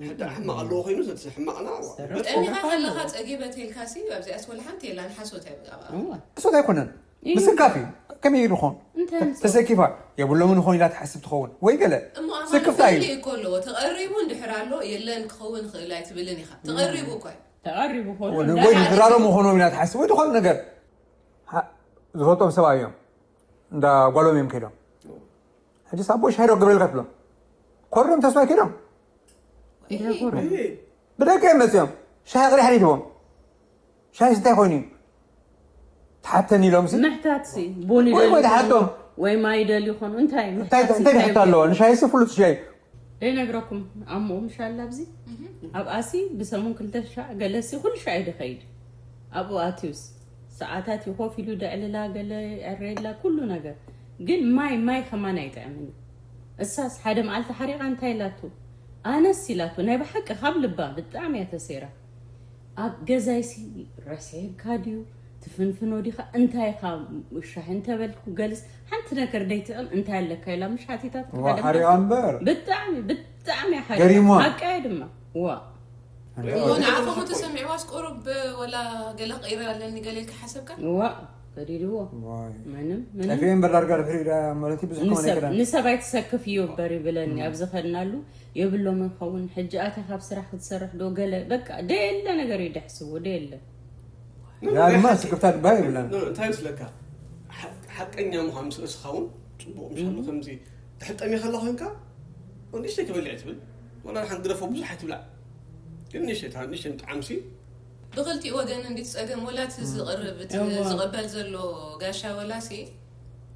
ሕደ ሕማቕ ኣለዎ ኮይኑ ዘቲ ሕማቕና ዋ፣ ሰረቕ በስ ጠሚኻ ምዃኑ ከለኻ ኣለዎ። ፀጊበ ተልካሲ ኣብዚኣስ ወላ ሓንቲ የላን ሓሶት እያ ብዛዕባ እወ እሶት ኣይኮነን እዩ። ምስካፍ እዩ። ከመይ ይርኾን እንታይ ምፅእ? ተሰኪፋ የብሎምን ኾን ኢላ ትሓስብ ትኸውን ወይ ገለ እሞ ስክፍታ ኣማን እዩ። ይፈልይ እኮ ኣለዎ ተቐሪቡ እንድሕር ኣሎ የለን ክኸውን ይኽእል ኣይትብልን ኢኻ። ተቐሪቡ እኮ እዩ። ተቐሪቡ ኾኑ ወይ ወይ ዝራረሙ ኾኖም ኢላ ትሓስብ ወይ ዝኾነ ነገር ሓ- ዝፈልጦም ሰብኣይ እዮም እንዳ ጓሎም እዮም ከይዶም። ሕጂ ሳቦ ሻሂ ዶ ግበረልካ ትብሎም ኮርዶም ተስፋ ከይዶም ይደጉር ብደቂ እዮም መፅኦም። ሻሂ ቅሪሕ ሪትዎም ሻሂ እንታይ ኮይኑ እዩ? ትሓተኒ ኢሎም ሲ ምሕታት ሲ ቡን ወይ ወይ ይደልዩ ትሓቶም ወይ ማይ ይደልዩ ኾኑ እንታይ እንታይ ምሕታት ሲ እንታይ እንታይ ትሕት ኣለዎ? ንሻሂ ሲ ፍሉጥ ሻሂ ደይነግረኩም ኣሞ ምሻላ ኣብዚ ኣብኣ ሲ ብሰሙን ክልተ ሻዕ ገለ ሲ ኩሉ ሻዕ እዩ ድኸይድ። ኣብኡ ኣትዩስ ሰዓታት እዩ ኮፍ ኢሉ ደዕልላ ገለ ዕረየላ ኩሉ ነገር ግን ማይ ማይ ከማን ኣይጥዕምን እዩ። እሳስ ሓደ መዓልቲ ሓሪቓ እንታይ ኢላቱ ኣነስ ኢላቱ ናይ ብሓቂ ካብ ልባ ብጣዕሚ እያ ተሰይራ። ኣብ ገዛይሲ ረስዒካ ድዩ ትፍንፍኖ ዲኻ እንታይ ኢኻ ሻሂ እንተበልኩ ገልስ ሓንቲ ነገር ደይትዕም እንታይ ኣለካ ኢላ ምሽ ሓቲታት ዋ ሓሪቓ እምበር ብጣዕሚ ብጣዕሚ እያ ሓሪቓ ገሪማ። ሓቃ እያ ድማ ዋ እሞ ንዓኹም ተሰሚዕዋስ ቁሩብ ወላ ገለ ክቕይር ኣለኒ ገለ ኢልካ ሓሰብካ? ዋ ገዲድዎ ዋይ ምንም ምንም ጠፊኤ እምበር ዳርጋ ድሕሪ ዳ ማለት ብዙሕ ከሆነ ንሰብ- ይክዳል ንሰብ ኣይትሰክፍ እዩ እበር ይብለኒ ኣብ ዝኸድናሉ የብሎምን ኸውን ሕጂ ኣተ ካብ ስራሕ ክትሰርሕ ዶ ገለ በቃ ደየለ ነገር እዩ ደሕስዎ ደየለ ያ ድማ ስክፍታ ድባይ ይብለን ኖ፣ እንታይ መስለካ ሓ- ሓቀኛ ምዃን ምስ ርእስኻ እውን ፅቡቅ ምሻሉ ከምዚ ትሕጠሚ ከላ ኮይንካ ንእሽተይ ክበልዕ ትብል ወላ ሓንቲ ግደፎ ብዙሕ ኣይትብላዕ ግን ንእሽተይ እታ ንእሽተይ ጣዕምሲ ብኽልቲኡ ወገን እንዲት ፀገም ወላ እቲ ዝቕርብ እቲ እዋ። ዝቕበል ዘሎ ጋሻ ወላሲ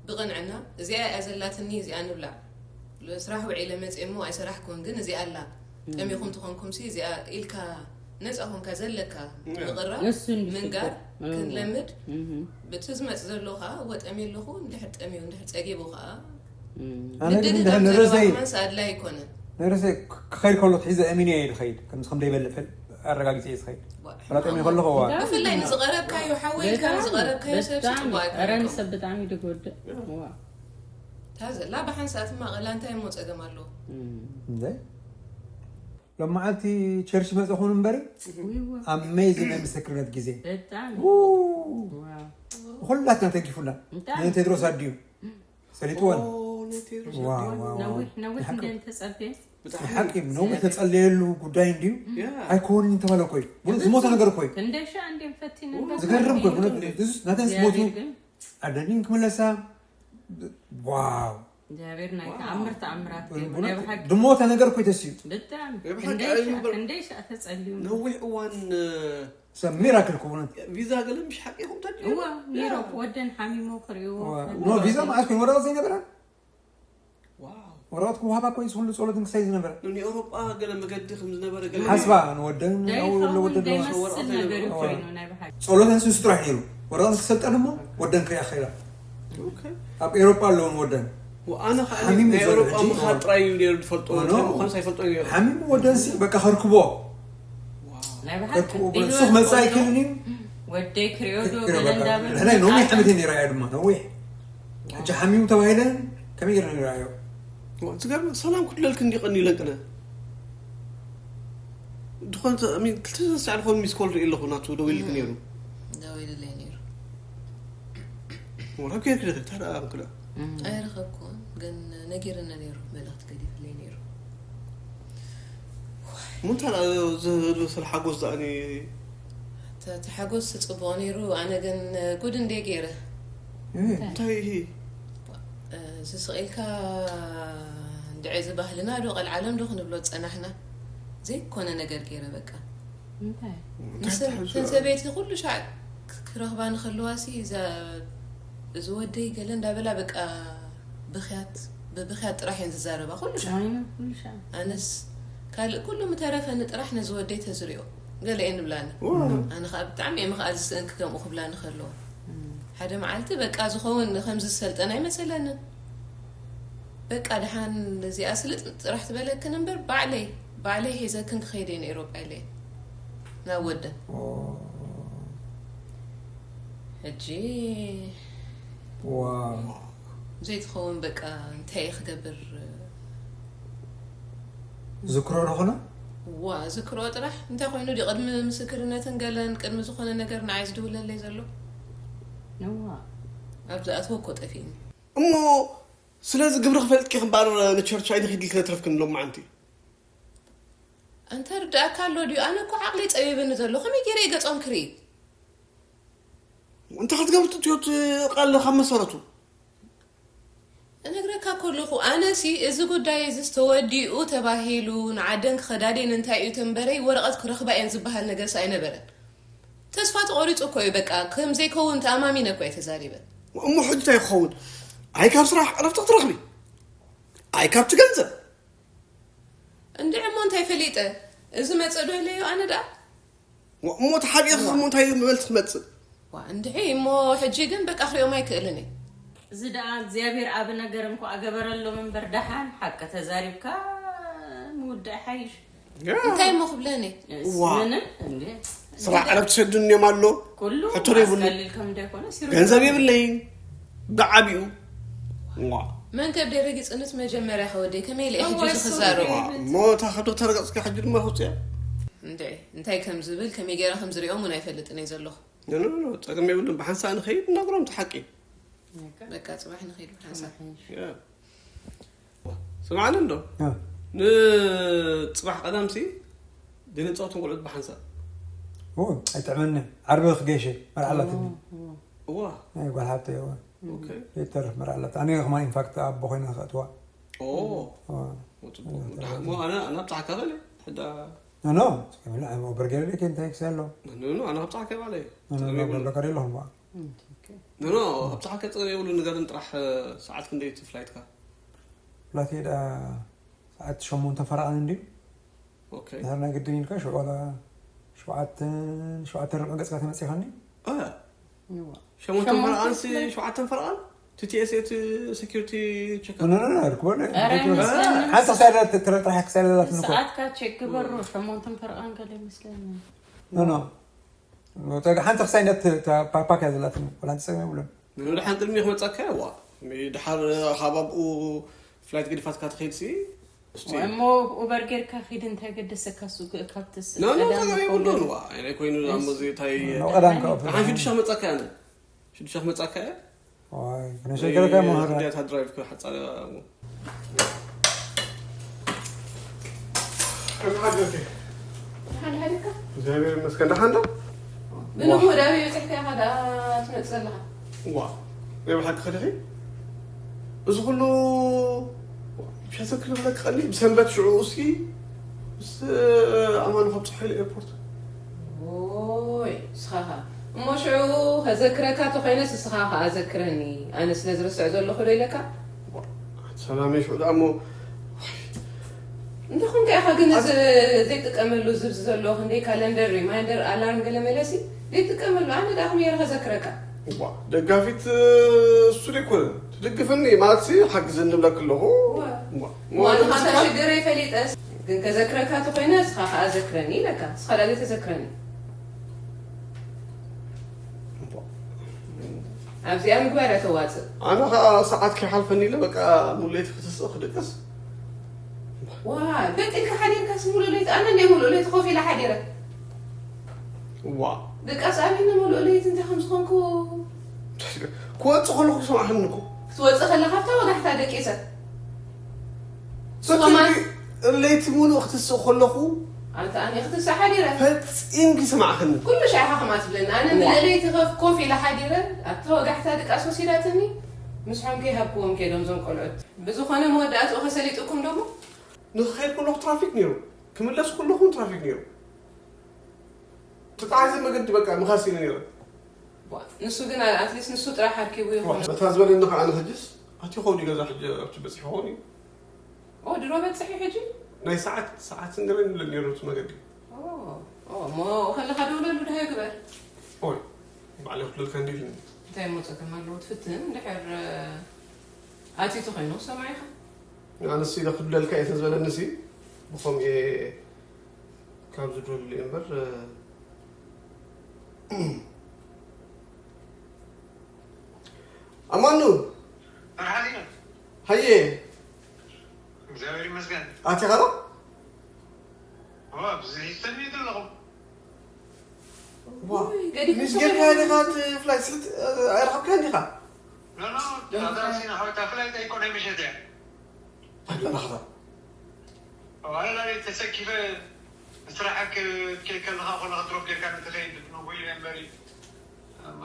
ብቕንዕና እዚኣ እያ ዘላትኒ እዚኣ ንብላ ስራሕ ውዒለ መፅእ እሞ ኣይሰራሕኩን ግን እዚኣ ኣላ ጠሚኹም ትኾንኩም ሲ እዚኣ ኢልካ ነፃ ኮንካ ዘለካ ምቕራብ እሱ እንዲ ምንጋር ሽግር። ክንለምድ እህ፣ ብቲ ዝመፅ ዘሎ ከዓ ወጠሚ ኣለኹ እንድሕር ጠሚዩ እንድሕር ፀጊቡ ከዓ እህ። ኣነ ግን ምድግጋም እንድሕር ዘረባ ንርእሰይ ከማንስ ኣድላይ ኣይኮነን ንርእሰይ ክኸይድ ከሎ ሒዘ እሚን እየ ድኸይድ ከምዚ ከም ደይበልዕ ፈል ኣረጋጊፀ እየ ዝኸይድ ዋ፣ ፈላጠሚ ከለኹ ዋ ብጣዕሚ ብፍላይ ንዝቐረብካዮ ሓወይ ኢልካ ብጣዕሚ- ንዝቐረብካዮ ሰብ ብጣዕሚ ፅቡቅ ኧረ ኣይኮነኩም ንሰብ ብጣዕሚ ድጎድእ ዋ እታ ዘላ ብሓንሳእ ትማቐላ እንታይ እሞ ፀገም ኣለዎ እንደ ሎመዓልቲ ቸርች መፀኹን እምበሪ ውይ ዋ ኣሜዚን ናይ ምስክርነት ግዜ ብጣዕሚ ው፣ ዋ ኩላትና ተጊፉና ብጣዕሚ ናይ ቴድሮስ ኣድዩ ሰሊጥወን ኦ፣ ናይ ቴድሮስ ዋ፣ ኣድዩ። ዋ፣ ዋ። ነዊሕ ነዊሕ ብሓቂ- እንደ ተፀብየ ብጣዕሚ ሓቂ ነዊሕ ተፀለየሉ ጉዳይ እንድዩ ያ። ኣይኮንን ተባለ ኮይ ሙሉእ ዝሞተ ነገር ኮይ ክንደይ ሻዕ እንዲም ፈቲነ ዝገርም ኮይ ሙሉእ ናተንስ ሞቱ እግዚኣብሔር ግን ኣደኒን ክምለሳ ዋው እግዚኣብሔር ናይ ተኣምር ተኣምራት ገይሩ ናይ ብሓቂ ድሞተ ነገር ኮይ ተስዩ ብጣዕሚ ናይ ብሓቂ ክንደይ ኣዩ ሻዕ- እምበር- ክንደይ ሻዕ ተፀልዩ ነዊሕ እዋን ሰብ ሚራክል ክቡነት ቪዛ ገለ ምሽ ሓቂ ኢኹም ተድልዩ እዋ ኒሮፕ ወደን ሓሚሞ ክርእዎ ኖ ቪዛ መዓት ኮይኑ ወረቐት ዘይነበረ ዋው ወረቐት ክወሃባ ኮይ ዝኩሉ ጸሎትን ክሳይ ዝነበረ ንኤውሮጳ ገለ መገዲ ከም ዝነበረ ገለ ሓስባ ንወደን ደይኸውን ወደዶ ደይመስል ነገር እዩ ኮይኑ ናይ ብሓቂ ጸሎተን ስስ ጥራሕ ነይሩ ወረቐት ክሰልጠን እሞ ወደን ክሪኣ ኸይዳ ኦኬ። ኣብ ኤውሮጳ ኣለውን ወደን ኣነ ከዓ ሓሚም እዩ ዘሎ ኤውሮጳ ሕጂ። ምኻድ ጥራይ እዩ ነይሩ ዝፈልጦ ኖ። እንታይ ምዃኑ ኣይፈልጦ ነይሩ ሓሚም ወደን ሲ በቃ ከርክቦ ናይ ብሓቂ ከርክቦ ቢሉ ሱኽ መጻኢ ክልኒ ወደይ ክሪኦ ዶ ገለ እንዳበሉ ሕላይ ነዊሕ ዓመት ነይራ እያ ድማ ነዊሕ ሕጂ ሓሚሙ ተባሂለ ከመይ ገይረ ነይራዮ ዝገርም ሰላም ክድለልክ እንዲ ቀኒ ለቅነ ዝኾነ ክልተ ሰዓት ዝኾኑ ሚስኮል ርኢ ኣለኹ ናቱ ደው ኢልክ ነይሩ ደው ኢልለይ ነይሩ ወላ ኬርክ ደ ታዳ ክዳ ኣይረኸብኩን፣ ግን ነጊርኒ ነይሩ፣ መልእኽቲ ገዲፍለይ ነይሩ። ምንታይ ዝበሰለ ሓጎስ ዛኣኒ እቲ ሓጎስ ጽቡቕ ነይሩ። ኣነ ግን ጉድ እንዴ ገይረ። እንታይ? ስስቕ ኢልካ እንድዒ፣ እዚ ባህልና ዶ ቀልዓለም ዶ ክንብሎ ዝጸናሕና? ዘይኮነ ነገር ገይረ በቃ። እንታይ? ተን ሰበይቲ ኩሉ ሻዕ ክረኽባ ንኸለዋ ሲ፣ እዚ ወደይ ገለ እንዳበላ በቃ ብኽያት ብብኽያት ጥራሕ እየን ዝዛረባ ኩሉ ሻዕ። ኣነስ ካልእ ኩሉ ምተረፈኒ ጥራሕ ነዚ ወደይ ተዝሪኦ ገለ እየን ንብላኒ። ኣነ ከዓ ብጣዕሚ እየ ምኽኣል ዝስእንኪ ከምኡ ክብላኒ ከለዋ። ሓደ መዓልቲ በቃ ዝኸውን ከምዚ ዝሰልጠን ኣይመሰለንን። በቃ ደሓን እዚኣ ስልጥ ጥራሕ ትበለክን እምበር ባዕለይ ባዕለይ ሒዘክን ክኸይድ እየ ንኤሮጳ ኢለ እየ ናብ ወደን። ሕጂ ዘይትኸውን በቃ እንታይ እየ ክገብር? ዝክሮ ዶ ኾነ? ዋ ዝክሮ ጥራሕ እንታይ ኮይኑ ድዩ? ቅድሚ ምስክርነትን ገለን ቅድሚ ዝኾነ ነገር ንዓይ ዝድውለለይ ዘሎ ነዋ ኣብ ዝኣትወ እኮ ጠፊእኒ። እሞ ስለዚ ግብሪ ክፈልጥኪ እምበር ንቸርች ኣይንኺድ ኢልኪ ነትረፍክን ሎም መዓንቲ። ኣንተ ርዳእካ ኣሎ ድዩ? ኣነ እኮ ዓቕሊ ጸቢብኒ ዘሎ ከመይ ገይረ እየ ገጾም ክርኢ? እንታይ ክትገብር ትትዮ እቲ ቃል ካብ መሰረቱ? እነግረካ ከለኹ ኣነሲ እዚ ጉዳይ እዚስ ተወዲኡ ተባሂሉ ንዓደን ክኸዳ ድየን እንታይ እዩ ተንበረይ ወረቐት ክረኽባ እየን ዝበሃል ነገርስ ኣይነበረን። ተስፋ ተቖሪፁ እኮ እዩ በቃ ከም ዘይከውን ተኣማሚነ እኮ እየ ተዛሪበ። እሞ ሕጂ እንታይ ክኸውን? ኣይ ካብ ስራሕ ዕረፍቲ ክትረኽቢ፣ ኣይ ካብቲ ገንዘብ። እንድዒ እሞ እንታይ ፈሊጠ? እዚ መፀ ዶ ኢለዮ ኣነ ደኣ? እሞ ተሓቢእኺ እሞ እንታይ መልሲ ክመፅእ? ዋ እንድዒ እሞ ሕጂ ግን በቃ ክሪኦም ኣይክእልን እየ። እዚ ደኣ እግዚኣብሔር ኣብ ነገር እንኳ ገበረሎም እምበር ደሓን ሓቂ ተዛሪብካ ምውዳእ ሓይሽ። እንታይ እሞ ክብለኒ? ዋ። ምንም እንዴ ስራሕ ዕረፍቲ ሰዱኒ እዮም ኣሎ። ኩሉ ሕቶ ዘይብሉ። ኣስቀሊልኩም እንዳይኮነ ሲሩ ገንዘብ የብለይን ብዓቢኡ። ዋ። መንገድ ደረጊፅንስ መጀመርያ ከወደይ ከመይ ኢለ እየ ሕጂ እዚ ክዛረቡ? እሞ እታ ካብ ዶክተር ረገፅካ ሕጂ ድማ ክውፅያ። እንድዒ እንታይ ከም ዝብል ከመይ ገይረ ከም ዝሪኦም እውን ኣይፈልጥን እየ ዘለኹ። ኖ ኖ ኖ፣ ጸገም የብሉን። ብሓንሳእ ንኸይድ እናግሮም እቲ ሓቂ። በቃ ጽባሕ ንኸይድ ብሓንሳእ። ያ። ስምዓኒ እንዶ። ያ። ንጽባሕ ቀዳምሲ ድንጸውትን ቆልዑት ብሓንሳእ። ኦ፣ ኣይጥዕመኒ። ዓርቢ ክገሸ መርዓ ኣላትኒ። እዋ። ናይ ጓል ሓብተይ እዋ። ኦኬ። ዘይተርፍ መርዓ ኣላት። ኣነ ከማን ኢንፋክት ኣቦ ኮይነ ክእትዋ። ኦ። እዋ። ጽቡቅ። እሞ ኣነ ኣነ ኣብጽሓካ በለ። ሕዳ ኖ ኖ። ከሚላ ኣብ ኦበርጌር ደክ እንታይ ክሰሎ። ኖ ኖ ኣነ ኣብጽሓካ በለ። ኖ ኖ ኖ በርገር የለኹም እዋ። ኖ ኖ ኣብጽሓካ ጸገም የብሉ። ንገርን ጥራሕ ሰዓት ክንደይ እቲ ፍላይትካ? ፍላይት ሄዳ ሰዓት ሸሞንተ ፈረቓን እንድዩ። ኦኬ። ድሕሪ ናይ ግድን ኢልካ ሽዑ ዋላ ሸውዓተን ሸውዓተን ርብዕን ገጽካ ተመጺኻኒ። አ እዋ። ሸሞንተን ሸሞንተ ፈረቓን ሲ ፍላይት። ሸውዓተን ፈረቓን ቲ ቲ ኤስ ኤ ቲ ሴኩሪቲ ቸክ ኖ ኖ ኖ ርክቦ ኧረ ኣይመስለንን። ሓንቲ ክሳይ ትረ ጥራሕ ክሳይ ላትኒ እኮ። ሰዓትካ ቼክ ግበሩ። ሸሞንተን ፈረቓን ገለ ይመስለኒ። ኖ ኖ። ጸጋ ሓንቲ ክሳይ ነት ፓፓክ እያ ዘላትኒ። ወላ ሓንቲ ጸገም የብሉን። ንድሓን ቅድሚ ክመጻካ ዋ ድሓር ካብ ኣብኡ ፍላይት ገዲፋትካ ትኸይድ ሲ እስቲ እሞ ኡበር ጌርካ ኪድ እንታይ ገደሰካ? እሱ ግ- ካብትስ ኖ ኖ ቀዳም ጸገም ይኸውን የብሉን ነይሩ። ዋ ኣይኮይኑ ኣሞ እዚ እንታይ ነው ቀዳም ካብ ድሓን ሽዱሻ መጻካ ያነ ሽዱሻ መጻካ ያ ዋይ ከነሸገረካ መሃራ እንዴት ድራይቭ ከሓጻረ ሓድሓድካ እግዚኣብሔር ይመስገን ደሓን ዶ ብንሞ ዳበይ በፂሕካ ኢኻ ደኣ ትመፅእ ኣለኻ? ዋ ናይ ብሓቂ ከድኺ እዚ ኩሉ ሸሰክር ብለክ ቀኒ ብሰንበት ሽዑ እስኪ ምስ ኣማኑ ካብ ፀሓይሉ ኤርፖርት ኦይ ንስኻ ኸ እሞ ሽዑ ከዘክረካ ተኾይነስ ንስኻ ኸኣ ዘክረኒ ኣነ ስለ ዝርስዕ ዘለኹ ዶ ኢለካ? ሰላመይ ሽዑ ደኣ እሞ እንተ ኾንካ ኢኻ ግን እዚ ዘይጥቀመሉ ዝብዚ ዘሎ ክንደይ ካለንደር ሪማይንደር ኣላርም ገለ መለሲ ዘይጥቀመሉ ኣነ ደኣ ከመይ ገይረ ከዘክረካ? እዋ ደጋፊት እሱ ደይኮነ ትድግፍኒ ማለት ሲ ሓግዘኒ ንብለክ ኣለኹ እዋ። እዋ። ዋንኻ እታ ሽግረይ ፈሊጠስ ግን ከዘክረካ ተኾይነ እስኻ ኸኣ ዘክረኒ ኢለካ እስኻ ደኣ ዘይተዘክረኒ ኣብዚኣ ምግባር እያ ተዋፅእ ኣነ ከዓ ሰዓት ከይሓልፈኒ ኢለ በቃ ሙሉ ለይቲ ክትስእ ክድቅስ ዋ ደቂ ኢልካ ሓዲርካስ ሙሉ ለይቲ ኣነ እንደ ሙሉ ለይቲ ኮፍ ኢለ ሓዲረ ዋ ደቃስ ኣበይነ ሙሉ ለይቲ እንታይ ከም ዝኾንኩ ክወፅእ ከለኩ ሰማዕክኒ እኮ ትወፅእ ከለኻ ኣብታ ወጋሕታ ደቂሰ። ሰትዩኪ ለይቲ ሙሉእ ክትስእ ከለኹ ኣንተ ኣነ ክትስእ ሓዲረ። ፈፂምኪ ስማዕኽኒ። ኩሉ ሻዕኻ ከማ ትብለኒ። ኣነ ምልእ ለይቲ ከፍ ኮፍ ኢለ ሓዲረ። ኣብታ ወጋሕታ ድቃስ ወሲዳትኒ። ምስሖም ከይሃብክዎም ከይዶም ዞም ቆልዑት። ብዝኾነ መወዳእትኡ ከሰሊጡኩም ደሞ? ንክኸይድ ከለኹ ትራፊክ ነይሩ። ክምለስ ከለኹ ትራፊክ ነይሩ። ተጣዓዘ መገዲ በቃ ምኻስ ኢለ ነይረ። ንሱ ግን ኣትሊስት ንሱ ጥራሕ ኣርኪቡ ይኹን። በታ ዝበለኒ ከዓ ንሕጅስ ኣቲ ኸውዲ ገዛ ሕጂ ኣብቲ በፂሑ ኸውን እዩ። ኦ ድሮ በፅሒ ሕጂ? ናይ ሰዓት ሰዓት ስንገበን ይብለ ነይሩ እቲ መገዲ። ኦ ኦ፣ እሞ ከለኻ ደውለሉ ድሃዮ ግበር። ኦይ ባዕለ ክብለልካ እንዲ ኢልኒ። እንታይ እሞ ፀገም ኣለዎ? ትፍትን እንድሕር ኣቲቱ ኮይኑ ሰማዒኻ። ኣነስ ኢለ ክብለልካ እየ ተዝበለኒ ሲ ብኸምኡ እየ ካብ ዝደሉ እየ እምበር። ኣማኑ መርሓባ ሃየ እግዚኣብሔር ይመስገን። ኣቲኻ ዶ? ዋ፣ ብዝሂዝተን እዩ ዘለኹም። ዋ፣ ውይ፣ ገዲፍካ ምስ ጌርካ ሰማይ ዲኻ እቲ ፍላይት ስልት ኣይረኸብካን ዲኻ? ኖ ኖ፣ እታ ሲና ሓወታ ፍላይት ኣይኮነ ምሸት እያ። ኣድለናኽታ ዋላ ተሰኪፈ ስራሕ ክትከይድ ከለኻ ኮነ ክትሮፕ ጌርካ ንትኸይድ ንጉ ኢለ እምበሪ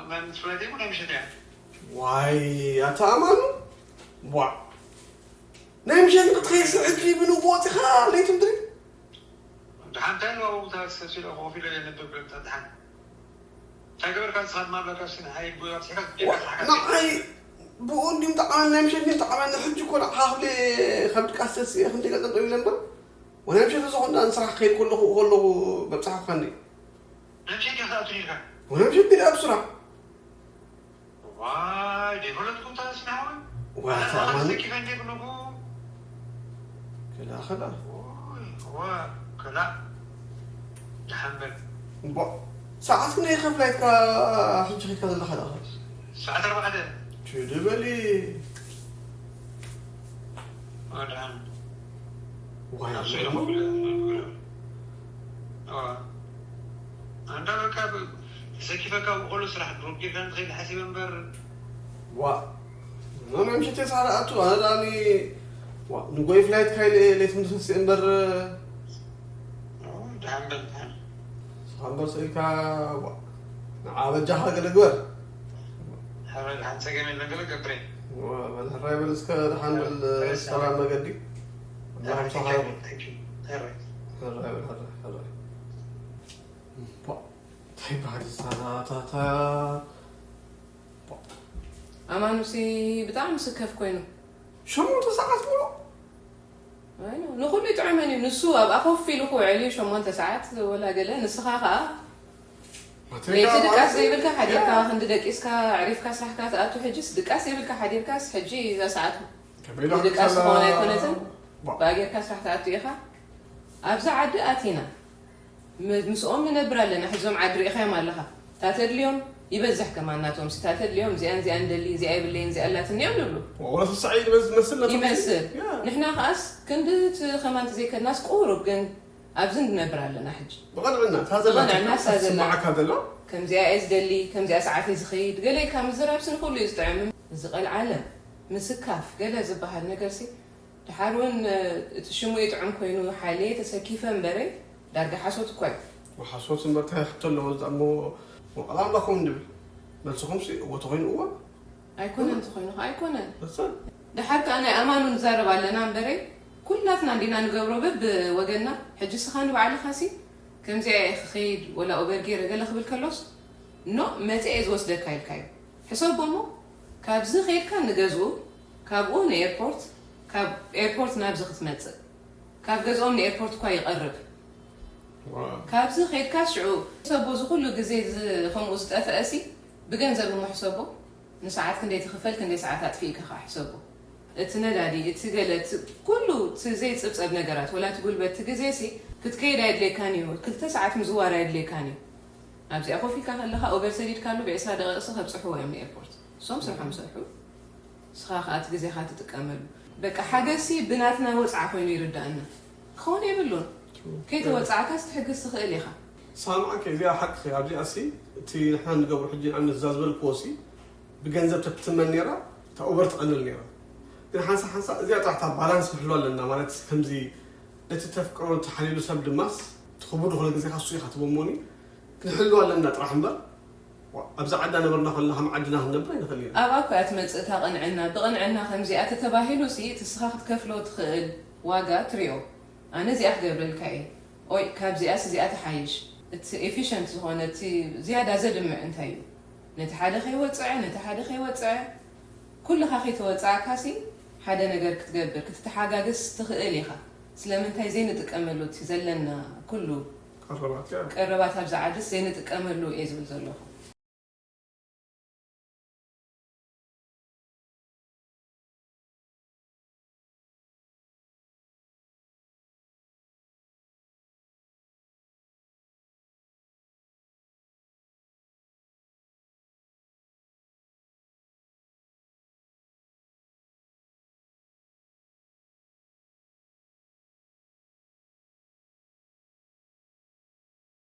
መን ፍላይት ኣይኮነ ምሸት እያ። ዋይ ኣታ ኣማኑ ዋ ናይ ምሸት ክትኸይድ ስርሕኪ ብንጉ ወፂኻ ለይቲ ምድሪ ደሓን እንታይ ኣለዋ ኣብኡ ታክሲ ተሲሎ ኮፍ ኢለ የንብብ ደሓን እንታይ ገበርካ ንስኻ ድማ ኣለካ ሲ ንዓይ ብኡ ኣብፂሕካ ጌርካ ስራሕካ ትኸይድ። ንዓይ ብኡ እንዲም ጠዓመኒ ናይ ምሸት እንዲም ጠዓመኒ ሕጂ እኮ ንዓኻ ክብል ካብ ድቃስ ተስእ ክንደይ ገፀም ጠሚለ እምበር ወናይ ምሸት እዚ ኮንዳ ንስራሕ ክኸይድ ከለኹ ከለኹ በብፅሓ ክኸኒ ናይ ምሸት ዲኻ ክትኣቱ ኢልካ ወናይ ምሸት ዲዳ ኣብ ስራሕ ዋይ ደይፈለጥኩም ታስና ሓወይ ዋታ ኣማኒ ተኪፈ እንዴ ብንጉ ከላ ከላ ዋ ከላ ደሓን በል እምቦ ሰዓት ክንደይ ከፍላይትካ ሕጂ ኸድካ ዘለኻ ደኣ ሰዓት ኣርባዕተ ችዲ በሊ ደሓን ዋይ ኣንዳ በቃ ተሰኪፈካ ብቆሎ ስራሕ ድሮፕ ጌርካ ንትኸይድ ሓሲበ እምበር ዋ ኖ ናይ ምሸት የሳረ ኣቱ ኣነ ዳኒ ዋ ንጎይ ፍላይት ካይለ ሌት ምድሰስ እምበር ደሓን በል ደሓን ስኻ እምበር ስኢልካ ዋ ንዓ በጃኻ ገለ ግበር ሕራይ ደሓን ጸገም የለን ገለ ገብረ ዋ በል ሕራይ በል እስከ ደሓን በል ሰላም መገዲ ኣምላኽ ምሳኻ ይኹን ሕራይ ሕራይ በል ሕራይ ሕራይ እንታይ ባህል ዝሳታታታ ኣማኑሲ ብጣዕሚ ስከፍ ኮይኑ ሸሞንተ ሰዓት ሙሉ ኣይ፣ ንኹሉ ይጥዕመን እዩ ንሱ ኣብኣ ኮፍ ኢሉ ክውዕል እዩ ሸሞንተ ሰዓት ወላ ገለ ንስኻ ከዓ ለይቲ ድቃስ ዘይብልካ ሓዲርካ ክንዲ ደቂስካ ኣዕሪፍካ ስራሕካ ትኣቱ ሕጂስ ድቃስ ዘይብልካ ሓዲርካስ ሕጂ እዛ ሰዓት ንድቃስ ትኸውን ኣይኮነትን ብኣ ጌርካ ስራሕ ትኣቱ ኢኻ ኣብዚ ዓዲ ኣቲና ም- ምስኦም ንነብር ኣለና ሕዞም ዓዲ ርኢኻዮም ኣለኻ ታተድልዮም ይበዝሕ ከማን ናቶም ሲ ታተድልዮም እዚኣን እዚኣን ደሊ እዚኣ የብለይን እዚኣ ኣላትኒ እዮም ንብሉ ወላ ስሳዕ ይበዝ ዝመስል ነቶም ይመስል ያ። ንሕና ከኣስ ክንዲ እቲ ከማን ተዘይከድናስ ቁሩብ ግን ኣብዚ ንነብር ኣለና ሕጂ ብቐንዕና እታ ዘላ ብቐንዕና እሳ ዘላ። ስማዓካ ዘላ ከምዚኣ እየ ዝደሊ ከምዚኣ ሰዓት እየ ዝኸይድ ገለ ኢልካ ምዝራብ ስን ኩሉ እዩ ዝጥዕም እዚ ቀልዓለም ምስካፍ ገለ ዝበሃል ነገር ሲ ድሓር እውን እቲ ሽሙ ይጥዕም ኮይኑ ሓይለየ ተሰኪፈ እምበረ ዳርጋ ሓሶት እኳ እዩ ሓሶት እምበር እንታይ ክቶ ኣለዎ እዛ እሞ ወቐላ ኣምላኹም እንድብል መልስኹም ሲ እዎ ተኾይኑ እዋ ኣይኮነን ተኾይኑ ኸ ኣይኮነን መሰል ድሓር ከዓ ናይ ኣማኑ ንዛረብ ኣለና እምበረ ኩላትና እንዲና ንገብሮ በብ ወገንና ሕጂ ስኻ ንባዕልኻ ሲ ከምዚኣ እየ ክኸይድ ወላ ኡበር ገይረ ገለ ክብል ከሎስ ኖ መፀ እየ ዝወስደካ ኢልካ እዩ ሕሰቦ እሞ ካብዚ ከይድካ ንገዝኡ ካብኡ ንኤርፖርት ካብ ኤርፖርት ናብዚ ክትመፅእ ካብ ገዝኦም ንኤርፖርት እኳ ይቐርብ ካብዚ ከይድካ ሽዑ ሕሰቦ እዚ ኩሉ ግዜ እዚ ከምኡ ዝጠፍአ ሲ ብገንዘብ እሞ ሕሰቦ ንሰዓት ክንደይ ትኽፈል ክንደይ ሰዓት ኣጥፊእካ ከዓ ሕሰቦ እቲ ነዳዲ እቲ ገለ እቲ ኩሉ እቲ ዘይፅብፀብ ነገራት ወላ እቲ ጉልበት እቲ ግዜ ሲ ክትከይድ ኣይድለየካን እዩ ክልተ ሰዓት ምዝዋር ኣይድለየካን እዩ ኣብዚኣ ኮፍ ኢልካ ከለኻ ኦቨር ሰዲድካሉ ብዕስራ ደቂቕ ሲ ከብፅሕዎ እዮም ንኤርፖርት እሶም ስርሖም ይሰርሑ ንስኻ ከዓ እቲ ግዜኻ ትጥቀመሉ በቃ ሓገዝሲ ብናትና ወፅዓ ኮይኑ ይርዳእና ክኸውን የብሉን ከይተወፃዕካስ ትሕግዝ ትኽእል ኢኻ ሳምዓከ እዚኣ ሓቂ ኣብዚኣ ሲ እቲ ንሕና ንገብሮ ሕጂ ንኣብነት እዛ ዝበልክዎ ሲ ብገንዘብ ተትትመን ነይራ እታ ኡበር ትቐልል ነይራ። ግን ሓንሳ ሓንሳ እዚኣ ጥራሕ እታ ባላንስ ንሕሉ ኣለና ማለት ከምዚ ነቲ ተፍቅሮ ተሓሊሉ ሰብ ድማስ ትኽቡር ዝኾነ ግዜኻ እሱ ኢኻ ትቦሞኒ ክንሕሉ ኣለና ጥራሕ እምበር ኣብዚ ዓዳ ነበርና ከለና ከም ዓድና ክንነብር ኣይንኽእል ኢና። ኣብኣ እኮ እያ ትመጽእ እታ ቅንዕና። ብቅንዕና ከምዚኣ ተተባሂሉ ሲ እቲ ንስኻ ክትከፍሎ ትኽእል ዋጋ ትሪኦ። ኣነ እዚኣ ክገብረልካ እየ። ኦይ ካብዚኣስ እዚኣ ትሓይሽ። እቲ ኤፊሸንት ዝኾነ እቲ ዝያዳ ዘድምዕ እንታይ እዩ? ነቲ ሓደ ከይወጽዐ ነቲ ሓደ ከይወጽዐ ኩልኻ ከይተወጻእካ ሲ ሓደ ነገር ክትገብር ክትተሓጋገስ ትኽእል ኢኻ። ስለምንታይ ዘይንጥቀመሉ እቲ ዘለና ኩሉ ቀረባት ቀረባት ኣብዚ ዓድስ ዘይንጥቀመሉ እየ ዝብል ዘለኹ።